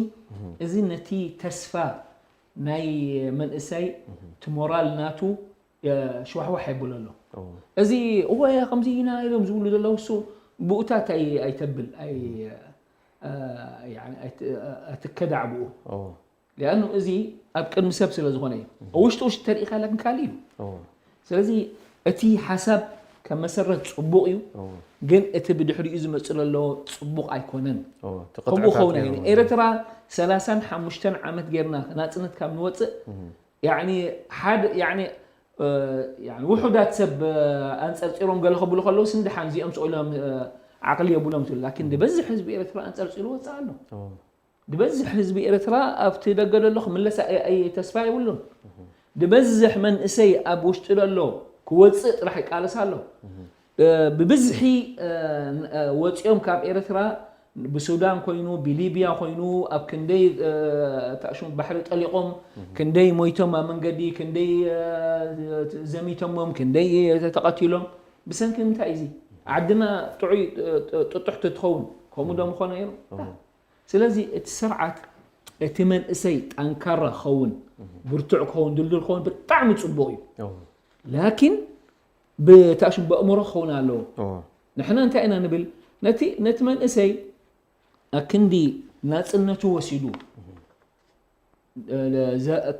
እዚ ነቲ ተስፋ ናይ መንእሰይ ትሞራል ናቱ ሽዋሕዋሕ የብሎ ኣሎ እዚ እወ ከምዚ ኢና ኢሎም ዝብሉ ዘለዉ እሱ ብኡታት ኣይተብል ኣይትከዳዕ ብኡ ሊኣኑ እዚ ኣብ ቅድሚ ሰብ ስለ ዝኾነ እዩ ውሽጢ ውሽጢ ተሪኢካ ለክን ካልእ እዩ ስለዚ እቲ ሓሳብ ከም መሰረት ፅቡቅ እዩ ግን እቲ ብድሕሪኡ ዝመፅእ ዘሎ ፅቡቅ ኣይኮነን ከምኡ ኸውን ኣይኮነ ኤርትራ ሰላሳን ሓሙሽተን ዓመት ጌርና ናፅነት ካብ ንወፅእ ያኒ ሓደ ያኒ ውሑዳት ሰብ ኣንፀርፂሮም ገለ ከብሉ ከለውስ እንድሓን እዚኦም ስቕ ኢሎም ዓቕሊ የብሎም ትብል ላኪን ዝበዝሕ ህዝቢ ኤርትራ ኣንፀርፂሩ ወፅእ ኣሎ ዝበዝሕ ህዝቢ ኤርትራ ኣብቲ ደገ ደሎ ክምለስ ተስፋ የብሉን ዝበዝሕ መንእሰይ ኣብ ውሽጢ ደሎ ክወፅእ ጥራሕ ይቃለስ ኣሎ። ብብዝሒ ወፂኦም ካብ ኤርትራ ብሱዳን ኮይኑ ብሊብያ ኮይኑ ኣብ ክንደይ ታሽሙ ባሕሪ ጠሊቖም ክንደይ ሞይቶም ኣብ መንገዲ ክንደይ ዘሚቶሞም ክንደይ ተቐቲሎም ብሰንኪ እንታይ እዚ ዓድና ጥዑይ ጥጡሕ ትኸውን ከምኡ ዶ ምኾነ ነይሩ። ስለዚ እቲ ስርዓት እቲ መንእሰይ ጠንካራ ክኸውን ብርቱዕ ክኸውን ድልዱል ክኸውን ብጣዕሚ ፅቡቕ እዩ። ላኪን ብታሽሙ በእምሮ ክኸውን ኣለዎ። ንሕና እንታይ ኢና ንብል? ነቲ ነቲ መንእሰይ ኣክንዲ ናፅነቱ ወሲዱ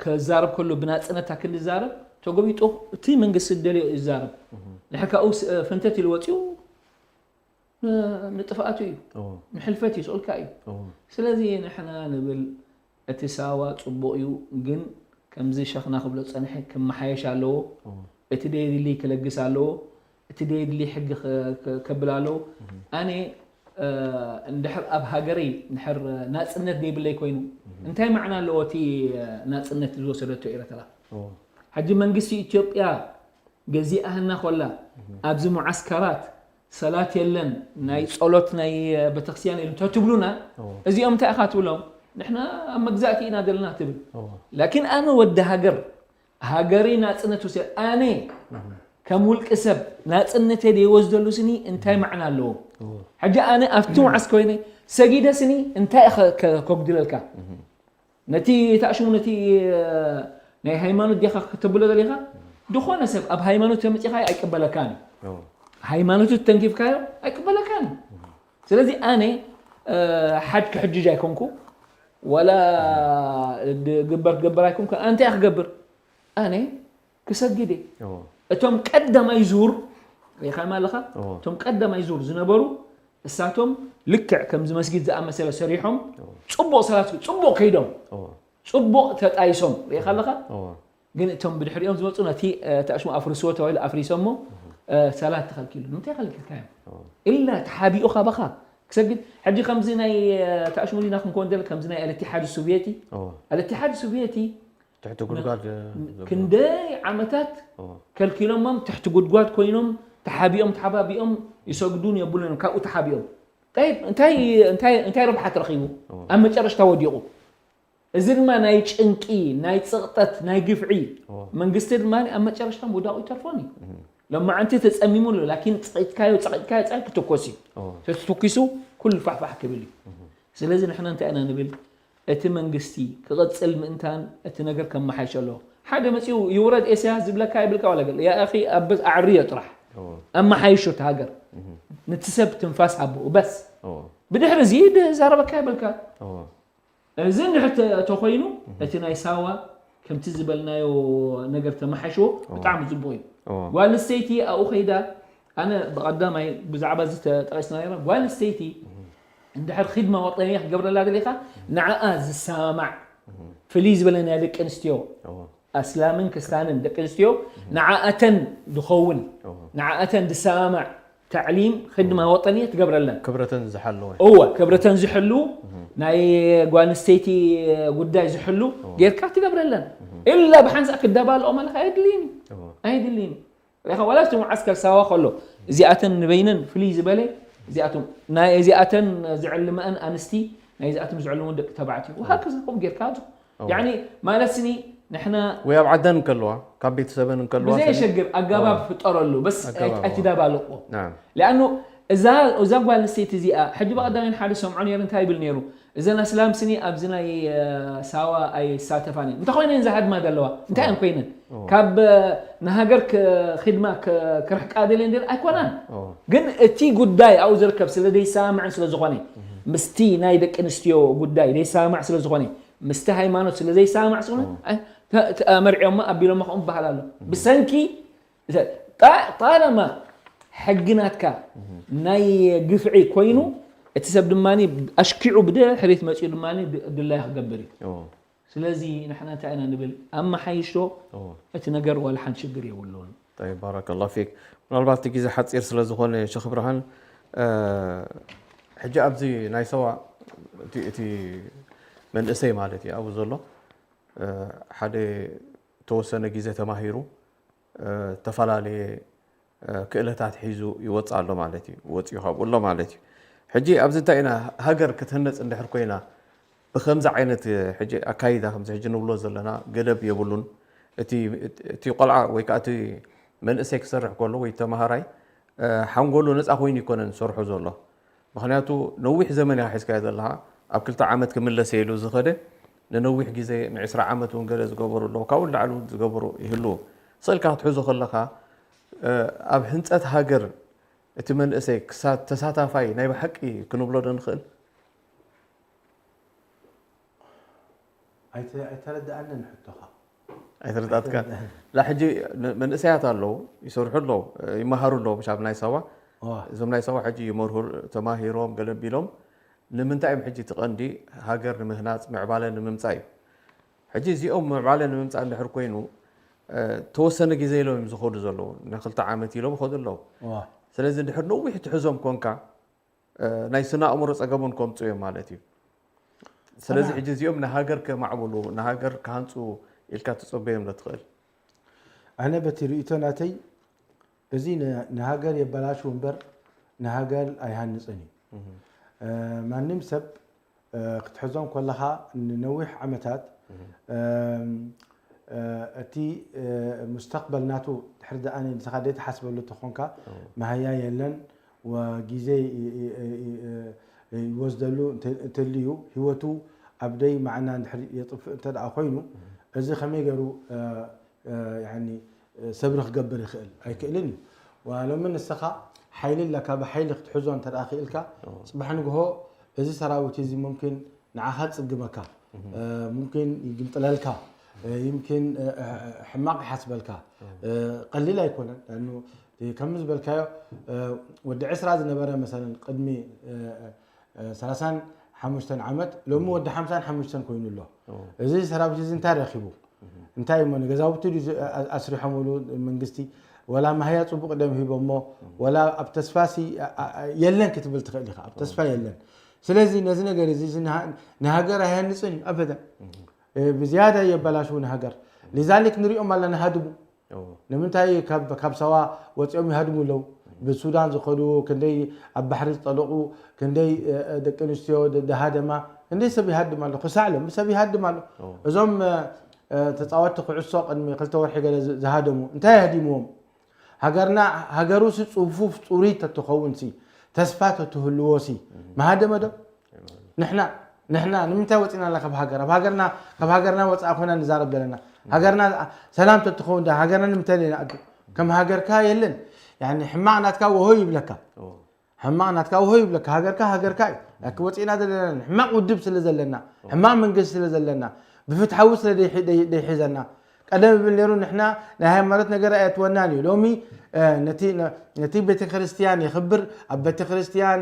ከዛረብ ከሎ ብናፅነት ኣክንዲ ዛረብ ተጎቢጡ እቲ መንግስቲ ደልዮ ይዛረብ። ንሕካኡ ፈንተት ኢሉ ወፂኡ ንጥፍኣቱ እዩ። ንሕልፈት እዩ ስኡልካ እዩ። ስለዚ ንሕና ንብል እቲ ሳዋ ፅቡቕ እዩ፣ ግን ከምዚ ሸኽና ክብሎ ፀንሐ ክመሓየሽ ኣለዎ። እቲ ደየድሊ ክለግስ ኣለዎ። እቲ ደየድሊ ሕጊ ከብል ኣለዎ። ኣነ እንድሕር ኣብ ሃገረይ እንድሕር ናፅነት ደይብለይ ኮይኑ እንታይ መዕና ኣለዎ እቲ ናፅነት ዝወሰደቶ ኤረትራ? ሕጂ መንግስቲ ኢትዮጵያ ገዚኣህና ኮላ ኣብዚ ሙዓስከራት ሰላት የለን ናይ ጸሎት ናይ ቤተክርስትያን የለን ተትብሉና እዚኦም እንታይ ኢኻ ትብሎም? ንሕና ኣብ መግዛእቲ ኢና ዘለና ትብል። ላኪን ኣነ ወዲ ሃገር ሃገሪ ናጽነት ውሰድ ኣነ ከም ውልቂ ሰብ ናጽነተይ ደይወስደሉ ስኒ እንታይ መዕና ኣለዎ? ሕጂ ኣነ ኣብቲ ሙዓስ ኮይነ ሰጊደ ስኒ እንታይ ከጉድለልካ? ነቲ ታሽሙ ነቲ ናይ ሃይማኖት ዲኻ ከተብሎ ደሊኻ ዝኾነ ሰብ ኣብ ሃይማኖት ተመፂኻ ኣይቅበለካን እዩ። ሃይማኖቱ ተንኪፍካዮ ኣይቅበለካን እዩ። ስለዚ ኣነ ሓድ ክሕጅጅ ኣይኮንኩ ወላ ግበር ክገብር ኣይኮንኩ ኣንተ እያ ክገብር ኣነ ክሰግድ እየ። እቶም ቀዳማይ ዙር ሪኢኻማ ኣለኻ እቶም ቀዳማይ ዙር ዝነበሩ እሳቶም ልክዕ ከምዚ መስጊድ ዝኣመሰለ ሰሪሖም ፅቡቕ ሰላት ፅቡቕ ከይዶም ፅቡቕ ተጣይሶም ሪኢኻ ኣለኻ። ግን እቶም ብድሕሪኦም ዝመፁ ነቲ ታሽሙ ኣፍርስዎ ተባሂሉ ኣፍሪሶሞ ሰላት ተኸልኪሉ ንምንታይ ከልክልካዮም? ኢላ ተሓቢኡ ካባኻ ክሰግድ ሕጂ ከምዚ ናይ ታሽሙ ዲና ክንከውን ደለ ከምዚ ናይ ኣልእትሓድ ሶቭየቲ ኣልእትሓድ ሶቭየቲ ትሕቲ ጉድጓድ ክንደይ ዓመታት ከልኪሎሞም ትሕቲ ጉድጓድ ኮይኖም ተሓቢኦም ተሓባቢኦም ይሰግዱን የብሉን ካብኡ ተሓቢኦም እንታይ እንታይ እንታይ እንታይ ረብሓት ረኺቡ ኣብ መጨረሽታ ወዲቑ። እዚ ድማ ናይ ጭንቂ ናይ ጽቕጠት ናይ ግፍዒ መንግስቲ ድማ ኣብ መጨረሽታ ምውዳቑ ይተርፎን እዩ። ሎማዓንቲ ተጸሚሙ ኣሎ ላኪን ጸቒጥካዮ ጸቒጥካዮ ጸ ክትኮስ እዩ። ተትኩሱ ኩሉ ፋሕፋሕ ክብል እዩ። ስለዚ ንሕና እንታይ ኢና ንብል እቲ መንግስቲ ክቕጽል ምእንታን እቲ ነገር ከመሓይሽ ኣለዎ። ሓደ መጺኡ ይውረድ ኤስያስ ዝብለካ ይብልካ ዋላ ገለ ያ ኣኺ ኣበስ ኣዕርዮ ጥራሕ ኣመሓይሾ እቲ ሃገር ንቲ ሰብ ትንፋስ ሃብኡ በስ ብድሕሪ እዚ ድዛረበካ ይብልካ። እዚ እንድሕር ተኾይኑ እቲ ናይ ሳዋ ከምቲ ዝበልናዮ ነገር ተመሓይሽዎ ብጣዕሚ ፅቡቕ እዩ። ጓል ኣንስተይቲ ኣብኡ ከይዳ ኣነ ብቐዳማይ ብዛዕባ እዚ ተጠቒስና ነራ ጓል ኣንስተይቲ እንድሕር ኺድማ ወጠንያ ክትገብረላ ደሊኻ ንዓኣ ዝሰማማዕ ፍልይ ዝበለ ናይ ደቂ ኣንስትዮ ኣስላምን ክስታንን ደቂ ኣንስትዮ ንዓኣተን ዝኸውን ንዓኣተን ዝሰማማዕ ተዕሊም ክድማ ወጠንየ ትገብረለን ክብረተን ዝሓለወ እወ ክብረተን ዝሕሉ ናይ ጓንስተይቲ ጉዳይ ዝሕሉ ጌርካ ትገብረለን እላ ብሓንሳ ክደባልኦ ማለት ኣየድልይን ኣየድልይን ኻ ዋላ እቲ መዓስከር ሳዋ ከሎ እዚኣተን ንበይነን ፍልይ ዝበለ እዚኣቶም ናይ እዚኣተን ዝዕልመአን ኣንስቲ ናይ እዚኣቶም ዝዕልሙ ደቂ ተባዕትዮ ወሃከዛ ከምኡ ጌርካ ያኒ ማለት ስኒ ንሕና ወይ ኣብ ዓደን እንከለዋ ካብ ቤተሰበን እንከለዋ ብዘየሸግር ኣጋባብ ፍጠረሉ በስ ኣይትዳባልቆ ሊኣኑ እዛ ጓል ኣንስተይቲ እዚኣ ሕጂ ብቐዳሚ ሓደ ሰምዖ ነይሩ እንታይ ይብል ነይሩ እዘን ኣስላም ስኒ ኣብዚ ናይ ሳዋ ኣይሳተፋን እየን እንተኾይነን ዝሃድማ ዘለዋ እንታይ እየን ኮይነን ካብ ንሃገር ክድማ ክርሕቃ ደልየን ደል ኣይኮናን ግን እቲ ጉዳይ ኣብኡ ዝርከብ ስለ ዘይሰማምዕን ስለ ዝኾነ ምስቲ ናይ ደቂ ኣንስትዮ ጉዳይ ዘይሰማማዕ ስለ ዝኾነ ምስቲ ሃይማኖት ስለ ዘይሰማማዕ ስለ መርዕዮማ ኣቢሎማ ከምኡ በሃል ኣሎ ብሰንኪ ጣለማ ሕጊ ናትካ ናይ ግፍዒ ኮይኑ እቲ ሰብ ድማ ኣሽኪዑ ብድሕሪት መፂኡ ድማ ድላያ ክገብር እዩ ስለዚ ንሕና እንታይ ኢና ንብል ኣመሓይሾ እቲ ነገር ዋላ ሓንቲ ሽግር የብሉን طيب بارك الله فيك ምናልባት እቲ ግዜ ሓፂር ስለ ዝኾነ ሸኽ ብርሃን ሕጂ ኣብዚ ናይ ሰዋ እቲ መንእሰይ ማለት እዩ ኣብኡ ዘሎ ሓደ ተወሰነ ግዜ ተማሂሩ ዝተፈላለየ ክእለታት ሒዙ ይወፅእ ኣሎ ማለት እዩ። ወፂኡ ካብኡ ኣሎ ማለት እዩ። ሕጂ ኣብዚ እንታይ ኢና፣ ሃገር ክትህነፅ እንድሕር ኮይና ብከምዚ ዓይነት ሕጂ ኣካይዳ ከምዚ ሕጂ ንብሎ ዘለና ገደብ የብሉን። እቲ ቆልዓ ወይ ከዓ እቲ መንእሰይ ክሰርሕ ከሎ ወይ ተምሃራይ ሓንጎሉ ነፃ ኮይኑ ይኮነን ዝሰርሖ ዘሎ። ምክንያቱ ነዊሕ ዘመን ኢካ ሒዝካዮ ዘለካ፣ ኣብ ክልተ ዓመት ክምለስ ኢሉ ዝኸደ ንነዊሕ ግዜ ንዕስራ ዓመት እውን ገለ ዝገበሩ ኣለዉ፣ ካብኡ ንላዕሊ እውን ዝገበሩ ይህልዉ። ስእልካ ክትሕዞ ከለካ ኣብ ህንፀት ሃገር እቲ መንእሰይ ክሳ- ተሳታፋይ ናይ ብሓቂ ክንብሎ ዶ ንኽእል? ኣይተ- ኣይተረድኣንን ሕቶኻ። ኣይተረዳእትካ? ላ ሕጂ ን- መንእሰያት ኣለዉ፣ ይሰርሑ ኣለዉ፣ ይመሃሩ ኣለዉ። ምሽ ኣብ ናይ ሳዋ እዞም ናይ ሳዋ ሕጂ ይመርሁ፣ ተማሂሮም ገለ ቢሎም ንምንታይ እዮም ሕጂ እቲ ቀንዲ ሃገር ንምህናፅ ምዕባለ ንምምፃእ እዩ። ሕጂ እዚኦም ምዕባለ ንምምፃእ እንድሕር ኮይኑ ተወሰነ ግዜ ኢሎም እዮም ዝኸዱ ዘለዉ፣ ንክልተ ዓመት ኢሎም ይኸዱ ኣለዉ። ስለዚ እንድሕር ነዊሕ ትሕዞም ኮንካ ናይ ስነ ኣእምሮ ፀገም እውን ከምፁ እዮም ማለት እዩ። ስለዚ ሕጂ እዚኦም ንሃገር ከማዕብሉ ንሃገር ክሃንፁ ኢልካ ትፀበዮም ዶ ትኽእል? ኣነ በቲ ርእይቶ ናተይ እዚ ንሃገር የበላሹ እምበር ንሃገር ኣይሃንፅን እዩ። ማንም ሰብ ክትሕዞም ከለኻ ንነዊሕ ዓመታት እቲ ሙስተቅበል ናቱ ድሕሪ ደኣ ንስኻ ዘይትሓስበሉ ተኾንካ መሃያ የለን። ወጊዜ ይወስደሉ እንተልዩ ህይወቱ ኣብ ደይ ማዕና እንድሕር የጥፍእ እንተ ደኣ ኮይኑ እዚ ከመይ ገይሩ ሰብሪ ክገብር ይኽእል? ኣይክእልን እዩ። ሎሚ ንስኻ ሓይሊ ኣለካ፣ ብሓይሊ ክትሕዞ እንተ ደኣ ክኢልካ፣ ጽባሕ ንግሆ እዚ ሰራዊት እዚ ሙምኪን ንዓኻ ጽግመካ፣ ሙምኪን ይግምጥለልካ፣ ይምኪን ሕማቕ ይሓስበልካ። ቀሊል ኣይኮነን። ከምዚ ዝበልካዮ ወዲ ዕስራ ዝነበረ መሰለን ቅድሚ ሰላሳን ሓሙሽተን ዓመት ሎሚ ወዲ ሓምሳን ሓሙሽተን ኮይኑ ኣሎ። እዚ ሰራዊት እዚ እንታይ ረኺቡ? እንታይ እሞ ንገዛውቲ ድዩ ኣስሪሖምሉ መንግስቲ? ወላ ማህያ ጽቡቕ ደም ሂቦሞ ወላ ኣብ ተስፋሲ የለን ክትብል ትኽእል ኢኻ። ኣብ ተስፋ የለን። ስለዚ ነዚ ነገር እዚ ንሃገር ኣይሃንጽን እዩ ኣበደን። ብዝያዳ የበላሽው ንሃገር። ሊዛሊክ ንሪኦም ኣለና ሃድሙ። ንምንታይ ካብ ሳዋ ወፂኦም ይሃድሙ ኣለዉ? ብሱዳን ዝኸዱ ክንደይ ኣብ ባሕሪ ዝጠለቑ ክንደይ ደቂ ኣንስትዮ ደሃደማ ክንደይ ሰብ ይሃድም ኣሎ። ክሳዕ ሎም ሰብ ይሃድም ኣሎ። እዞም ተፃወትቲ ኩዕሶ ቅድሚ ክልተ ወርሒ ገለ ዝሃደሙ እንታይ የህዲምዎም? ሃገርና ሃገሩሲ ፅፉፍ ፅሩይ ተትኸውንሲ ተስፋ ተትህልዎሲ መሃደመ ዶ? ንሕና ንሕና ንምንታይ ወፂና ኣለና ካብ ሃገር? ኣብ ሃገርና ካብ ሃገርና ወፃኢ ኮይና ንዛረብ ዘለና ሃገርና ሰላም ተትኸውን ዳ ሃገርና ንምንታይ ኢና ኣዱ ከም ሃገርካ የለን። ያኒ ሕማቕ ናትካ ወሆ ይብለካ። ሕማቕ ናትካ ወሆ ይብለካ። ሃገርካ ሃገርካ እዩ። ያኪ ወፂና ዘለና ሕማቕ ውድብ ስለ ዘለና ሕማቕ መንግስቲ ስለ ዘለና ብፍትሓዊ ስለ ደይሒዘና ቀደም ይብል ነይሩ ንሕና ናይ ሃይማኖት ነገር ኣየትወናን እዩ። ሎሚ ነቲ ቤተክርስትያን የኽብር ኣብ ቤተክርስትያን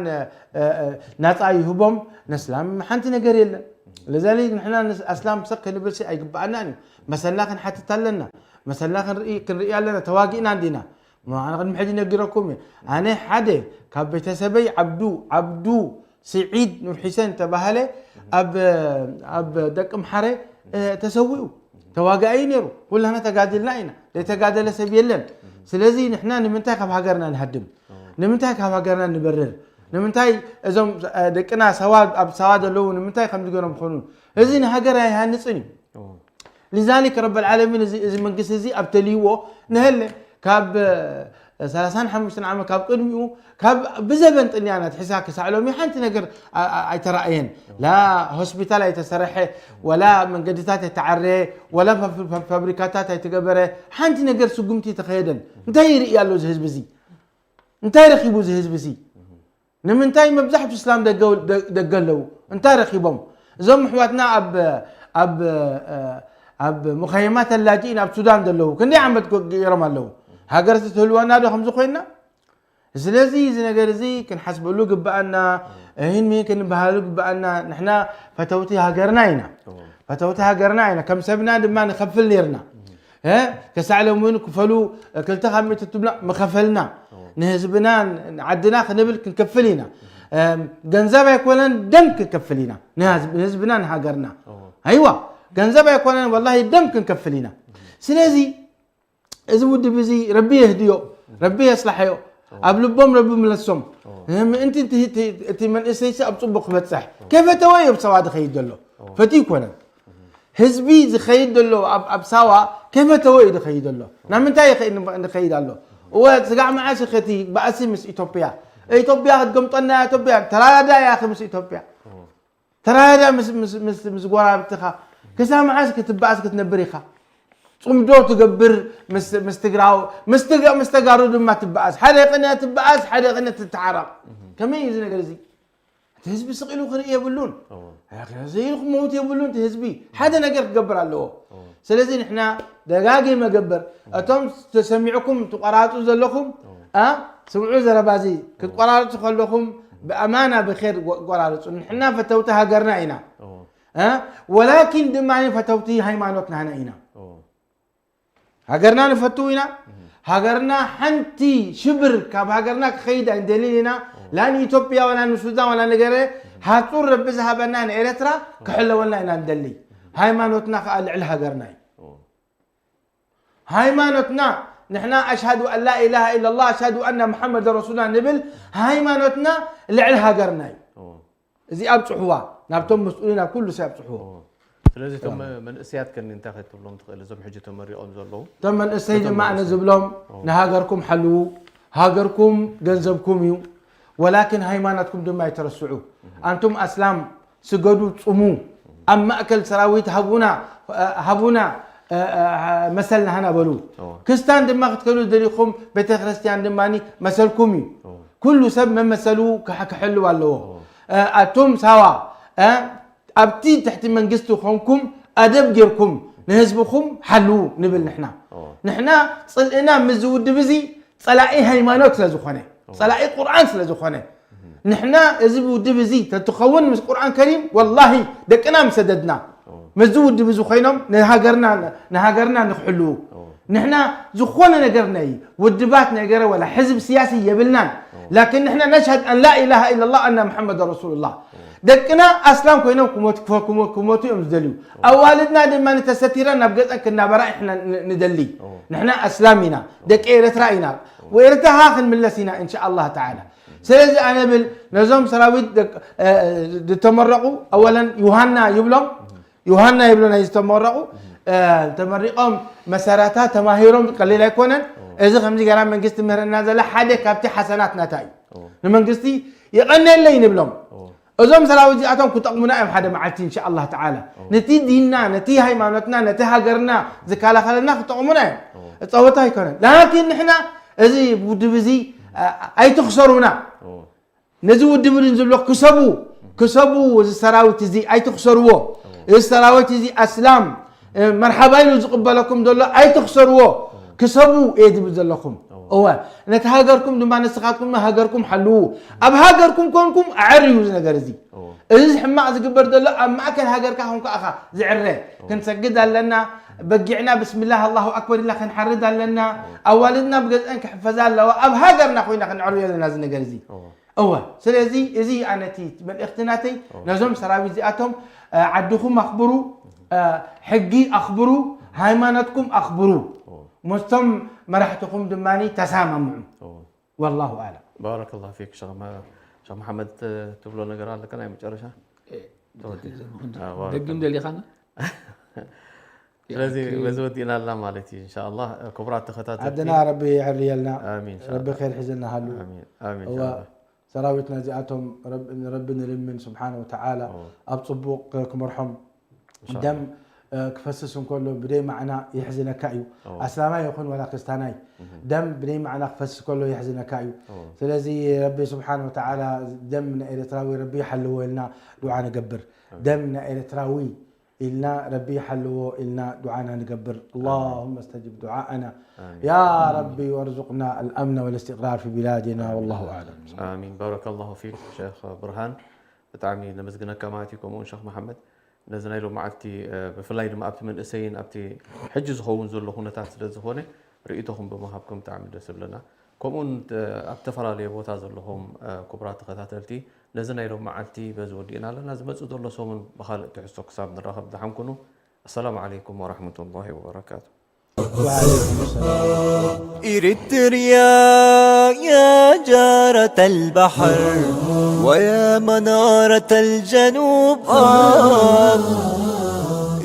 ናፃ ይህቦም ነስላም ሓንቲ ነገር የለን። ለዛሊ ንሕና ኣስላም ሰቅ ክንብል ሲ ኣይግባኣናን እዩ። መሰልና ክንሓትት ኣለና። መሰልና ክንርኢ ኣለና። ተዋጊእና እንዲና። ኣነ ቅድሚ ሕጂ ነጊረኩም እየ። ኣነ ሓደ ካብ ቤተሰበይ ዓብዱ ዓብዱ ስዒድ ኑር ሒሰን ተባሃለ ኣብ ኣብ ደቂ ምሓረ ተሰዊኡ ተዋጋኢ ነይሩ። ኩላና ተጋዲልና ኢና። ዘይተጋደለ ሰብ የለን። ስለዚ ንሕና ንምንታይ ካብ ሃገርና ንሃድም? ንምንታይ ካብ ሃገርና ንበርር? ንምንታይ እዞም ደቅና ሰዋ ኣብ ሰዋ ዘለዉ ንምንታይ ከምዚ ገሮም ይኾኑ? እዚ ንሃገር ኣይሃንፅን እዩ። ሊዛሊክ ረበል ዓለሚን እዚ መንግስቲ እዚ ኣብ ተልይዎ ንሀለ ካብ ሰላሳን ሓሙሽተን ዓመት ካብ ቅድሚኡ ካብ ብዘበን ጥልያን ኣትሒዝካ ክሳዕ ሎሚ ሓንቲ ነገር ኣይተራእየን። ላ ሆስፒታል ኣይተሰርሐ ወላ መንገድታት ኣይተዓረየ ወላ ፋብሪካታት ኣይተገበረ ሓንቲ ነገር ስጉምቲ ተኸየደን። እንታይ ይርኢ ኣሎ እዚ ህዝቢ እዚ? እንታይ ረኺቡ እዚ ህዝቢ እዚ? ንምንታይ መብዛሕቱ እስላም ደገ ኣለዉ እንታይ ረኺቦም? እዞም ኣሕዋትና ኣብ ኣብ ኣብ ሙኸየማት ኣላጂኢን ኣብ ሱዳን ዘለዉ ክንደይ ዓመት ገይሮም ኣለዉ? ሃገር ትህልወና ዶ ከምዚ ኮይና? ስለዚ እዚ ነገር እዚ ክንሓስበሉ ግብኣና። እሂን ምሂን ክንበሃሉ ግብኣና። ንሕና ፈተውቲ ሃገርና ኢና። ፈተውቲ ሃገርና ኢና። ከም ሰብና ድማ ንኸፍል ነርና። ከሳዕ ሎም እውን ክፈሉ ክልተ ካብ ሚእቲ ትብላ ምኸፈልና ንህዝብና ዓድና ክንብል ክንከፍል ኢና። ገንዘብ ኣይኮነን ደም ክንከፍል ኢና ንህዝብና ንሃገርና። ኣይዋ ገንዘብ ኣይኮነን ወላሂ ደም ክንከፍል ኢና። ስለዚ እዚ ውድብ እዚ ረቢ የህድዮ፣ ረቢ የስላሐዮ፣ ኣብ ልቦም ረቢ ምለሶም። ምእንቲ እቲ መንእሰይሲ ኣብ ፅቡቅ ክበፅሕ ከይፈተወ እዩ ኣብ ሰባ ዝኸይድ ዘሎ። ፈትዩ ይኮነን። ህዝቢ ዝኸይድ ዘሎ ኣብ ሳዋ ከይፈተወ እዩ ዝኸይድ ዘሎ። ናብ ምንታይ ይኸይድ ኣሎ? እወ፣ ስጋዕ መዓስ ከቲ ባእሲ ምስ ኢትዮጵያ፣ ኢትዮጵያ ክትገምጠና እያ። ኢትዮጵያ ተራዳያ ምስ ኢትዮጵያ፣ ተራዳ ምስ ጎረባብትኻ። ክሳብ መዓስ ክትባእስ ክትነብር ኢኻ? ፅምዶ ትገብር ምስ ትግራው፣ ምስ ተጋሩ ድማ ትባኣስ። ሓደ ቅነ ትባኣስ፣ ሓደ ቅነ ትተዓረቕ። ከመይ እዩ እዚ ነገር እዚ? እቲ ህዝቢ ስቕ ኢሉ ክርኢ የብሉን። ዘይኢሉ ክመውት የብሉን። እቲ ህዝቢ ሓደ ነገር ክገብር ኣለዎ። ስለዚ ንሕና ደጋጊመ ገብር፣ እቶም ተሰሚዕኩም ትቆራርፁ ዘለኹም፣ ስምዑ ዘረባ እዚ። ክትቆራርፁ ከለኹም ብኣማና ብኼር ቆራርፁ። ንሕና ፈተውቲ ሃገርና ኢና። ወላኪን ድማ ፈተውቲ ሃይማኖት ናህና ኢና። ሃገርና ንፈቱ ኢና። ሃገርና ሓንቲ ሽብር ካብ ሃገርና ክኸይድ ኣይንደልን ኢና። ላ ንኢትዮጵያ ዋላ ንሱዳን ዋላ ነገረ ሃፁር ረቢ ዝሃበና ንኤረትራ ክሕለወልና ኢና ንደሊ። ሃይማኖትና ከዓ ልዕሊ ሃገርና እዩ። ሃይማኖትና ንሕና ኣሽሃዱ ኣን ላ ኢላሃ ኢላላህ ኣሽሃዱ ኣና ሙሓመድ ረሱሉላህ ንብል። ሃይማኖትና ልዕሊ ሃገርና እዩ። እዚ ኣብፅሕዋ ናብቶም መስኡሊን ኣብ ኩሉ ሰብ ኣብፅሕዎ። ስለዚ እቶም መንእሰያት ከኒ እንታይ ክትብሎም ትኽእል? እዞም ሕጂ ተመሪቖም ዘለዉ እቶም መንእሰይ ድማ ኣነ ዝብሎም ንሃገርኩም ሓልዉ። ሃገርኩም ገንዘብኩም እዩ። ወላኪን ሃይማኖትኩም ድማ ኣይተረስዑ። ኣንቱም ኣስላም ስገዱ፣ ጽሙ። ኣብ ማእከል ሰራዊት ሃቡና ሃቡና መሰል ናህና በሉ። ክስታን ድማ ክትከዱ ደሊኹም ቤተክርስትያን ድማ መሰልኩም እዩ። ኩሉ ሰብ መመሰሉ ክሕልው ኣለዎ። ኣቱም ሳዋ ኣብቲ ትሕቲ መንግስቲ ኮንኩም ኣደብ ጌርኩም ንህዝብኹም ሓልዉ ንብል ንሕና። ንሕና ጽልእና ምስዚ ውድብ እዚ ጸላኢ ሃይማኖት ስለ ዝኾነ፣ ጸላኢ ቁርኣን ስለ ዝኾነ፣ ንሕና እዚ ውድብ እዚ ተትኸውን ምስ ቁርኣን ከሪም ወላሂ ደቅና ምሰደድና ምስዚ ውድብ እዚ ኮይኖም ንሃገርና ንሃገርና ንክሕልዉ ንሕና ዝኾነ ነገር ናይ ውድባት ነገረ ወላ ሕዝብ ስያሲ የብልናን። ላኪን ንሕና ነሽሀድ ኣን ላ ኢላሃ ኢላላህ ኣና ሙሐመድ ረሱሉላህ። ደቅና ኣስላም ኮይኖም ክሞቱ እዮም ዝደልዩ። ኣዋልድና ድማ ተሰቲረን ናብ ገፀን ክናበራ ንሕና ንደሊ። ንሕና ኣስላም ኢና፣ ደቂ ኤረትራ ኢና። ወኤረትራ ክንምለስ ኢና እንሻ ኣላህ ተዓላ። ስለዚ ኣነ ብል ነዞም ሰራዊት ዝተመረቑ ኣወለን ዮሃና ይብሎም ዮሃና ይብሎ ናይ ዝተመረቑ ተመሪቖም መሰረታ ተማሂሮም ቀሊል ኣይኮነን። እዚ ከምዚ ገና መንግስቲ ምህረና ዘለ ሓደ ካብቲ ሓሰናት ናታ እዩ። ንመንግስቲ የቐነለይ ንብሎም። እዞም ሰራዊት እዚኣቶም ክጠቕሙና እዮም ሓደ መዓልቲ እንሻ ኣላህ ተዓላ። ነቲ ዲንና፣ ነቲ ሃይማኖትና፣ ነቲ ሃገርና ዝከላኸለና ክጠቕሙና እዮም። ጸወታ ኣይኮነን። ላኪን ንሕና እዚ ውድብ እዚ ኣይትኽሰሩና። ነዚ ውድብ እዚ ዝብሎ ክሰቡ ክሰቡ እዚ ሰራዊት እዚ ኣይትኽሰርዎ። እዚ ሰራዊት እዚ ኣስላም መርሓባ ኢሉ ዝቕበለኩም ዘሎ ኣይትኽሰርዎ። ክሰቡ እየ ዝብል ዘለኹም። እወ ነቲ ሃገርኩም ድማ ንስኻትኩም ሃገርኩም ሓልዉ። ኣብ ሃገርኩም ኮንኩም ኣዕርዩ እዚ ነገር እዚ። እዚ ሕማቕ ዝግበር ዘሎ ኣብ ማእከል ሃገርካ ኮንካ ኢኻ ዝዕረ። ክንሰግድ ኣለና፣ በጊዕና ብስምላህ ኣላሁ ኣክበር ኢልና ክንሓርድ ኣለና። ኣዋልድና ብገዝአን ክሕፈዛ ኣለዋ። ኣብ ሃገርና ኮይና ክንዕርዮ ኣለና እዚ ነገር እዚ። እወ ስለዚ እዚ ኣነቲ መልእኽቲ ናተይ ነዞም ሰራዊት እዚኣቶም ዓድኹም ኣኽብሩ፣ ሕጊ ኣኽብሩ፣ ሃይማኖትኩም ኣኽብሩ፣ ምስቶም መራሕትኹም ድማ ተሳማምዑ። ወላሁ ኣዕለም። ባረከላሁ ፊክ ሸኽ መ- ሸኽ መሓመድ ትብሎ ነገር ኣለካ ናይ መጨረሻ? ተወዲ- ኣዎ፣ ባረከላሁ። ደግም ደሊኻና? ስለዚ በዚ ወዲእና ኣላ ማለት እዩ። እንሻኣላህ ክቡራት ተኸታተልቲ ዓድና ረቢ የዕርየልና። ኣሚን፣ እንሻኣላህ። ረቢ ኸይር ሒዘልና ሃሉ። ኣሚን፣ ኣሚን፣ እዋ፣ እንሻኣላህ። ሰራዊትና እዚኣቶም ረብ- ንረቢ ንልምን ስብሓነ ወተዓላ ኣዎ። ኣብ ፅቡቅ ክመርሖም ደም ክፈስስ እንከሎ ብደይ ማዕና የሕዝነካ እዩ። ኣስላማይ ይኹን ዋላ ክርስታናይ ደም ብደይ ማዕና ክፈስስ ከሎ የሕዝነካ እዩ። ስለዚ ረቢ ስብሓን ወተዓላ ደም ናይ ኤርትራዊ ረቢ ይሓልዎ ኢልና ዱዓ ንገብር። ደም ናይ ኤርትራዊ ኢልና ረቢ ይሓልዎ ኢልና ዱዓና ንገብር። اللهم استجب دعاءنا يا ربي وارزقنا الأمن والاستقرار في بلادنا والله أعلم. ኣሚን ባረከላሁ ፊክ ሸኽ ብርሃን። ብጣዕሚ ነመስግነካ ማለት እዩ። ከምኡ እውን ሸኽ መሓመድ ነዚ ናይ ሎመዓልቲ ብፍላይ ድማ ኣብቲ መንእሰይን ኣብቲ ሕጂ ዝኸውን ዘሎ ኩነታት ስለ ዝኾነ ርእይቶኹም ብምሃብኩም ብጣዕሚ ደስ ዝብለና። ከምኡ እውን ኣብ ዝተፈላለየ ቦታ ዘለኹም ክቡራት ተኸታተልቲ ነዚ ናይ ሎመዓልቲ በዚ ወዲእና ኣለና። ዝመፅእ ዘሎ ሰሙን ብኻልእ ትሕዝቶ ክሳብ ንራኸብ ደሓን ኩኑ። ኣሰላሙ ዓለይኩም ወራሕመቱላሂ ወበረካቱ። وعليكم السلام. إريتريا يا جارة البحر ويا منارة الجنوب، آه.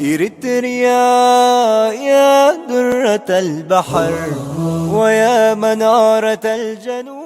إريتريا يا درة البحر ويا منارة الجنوب.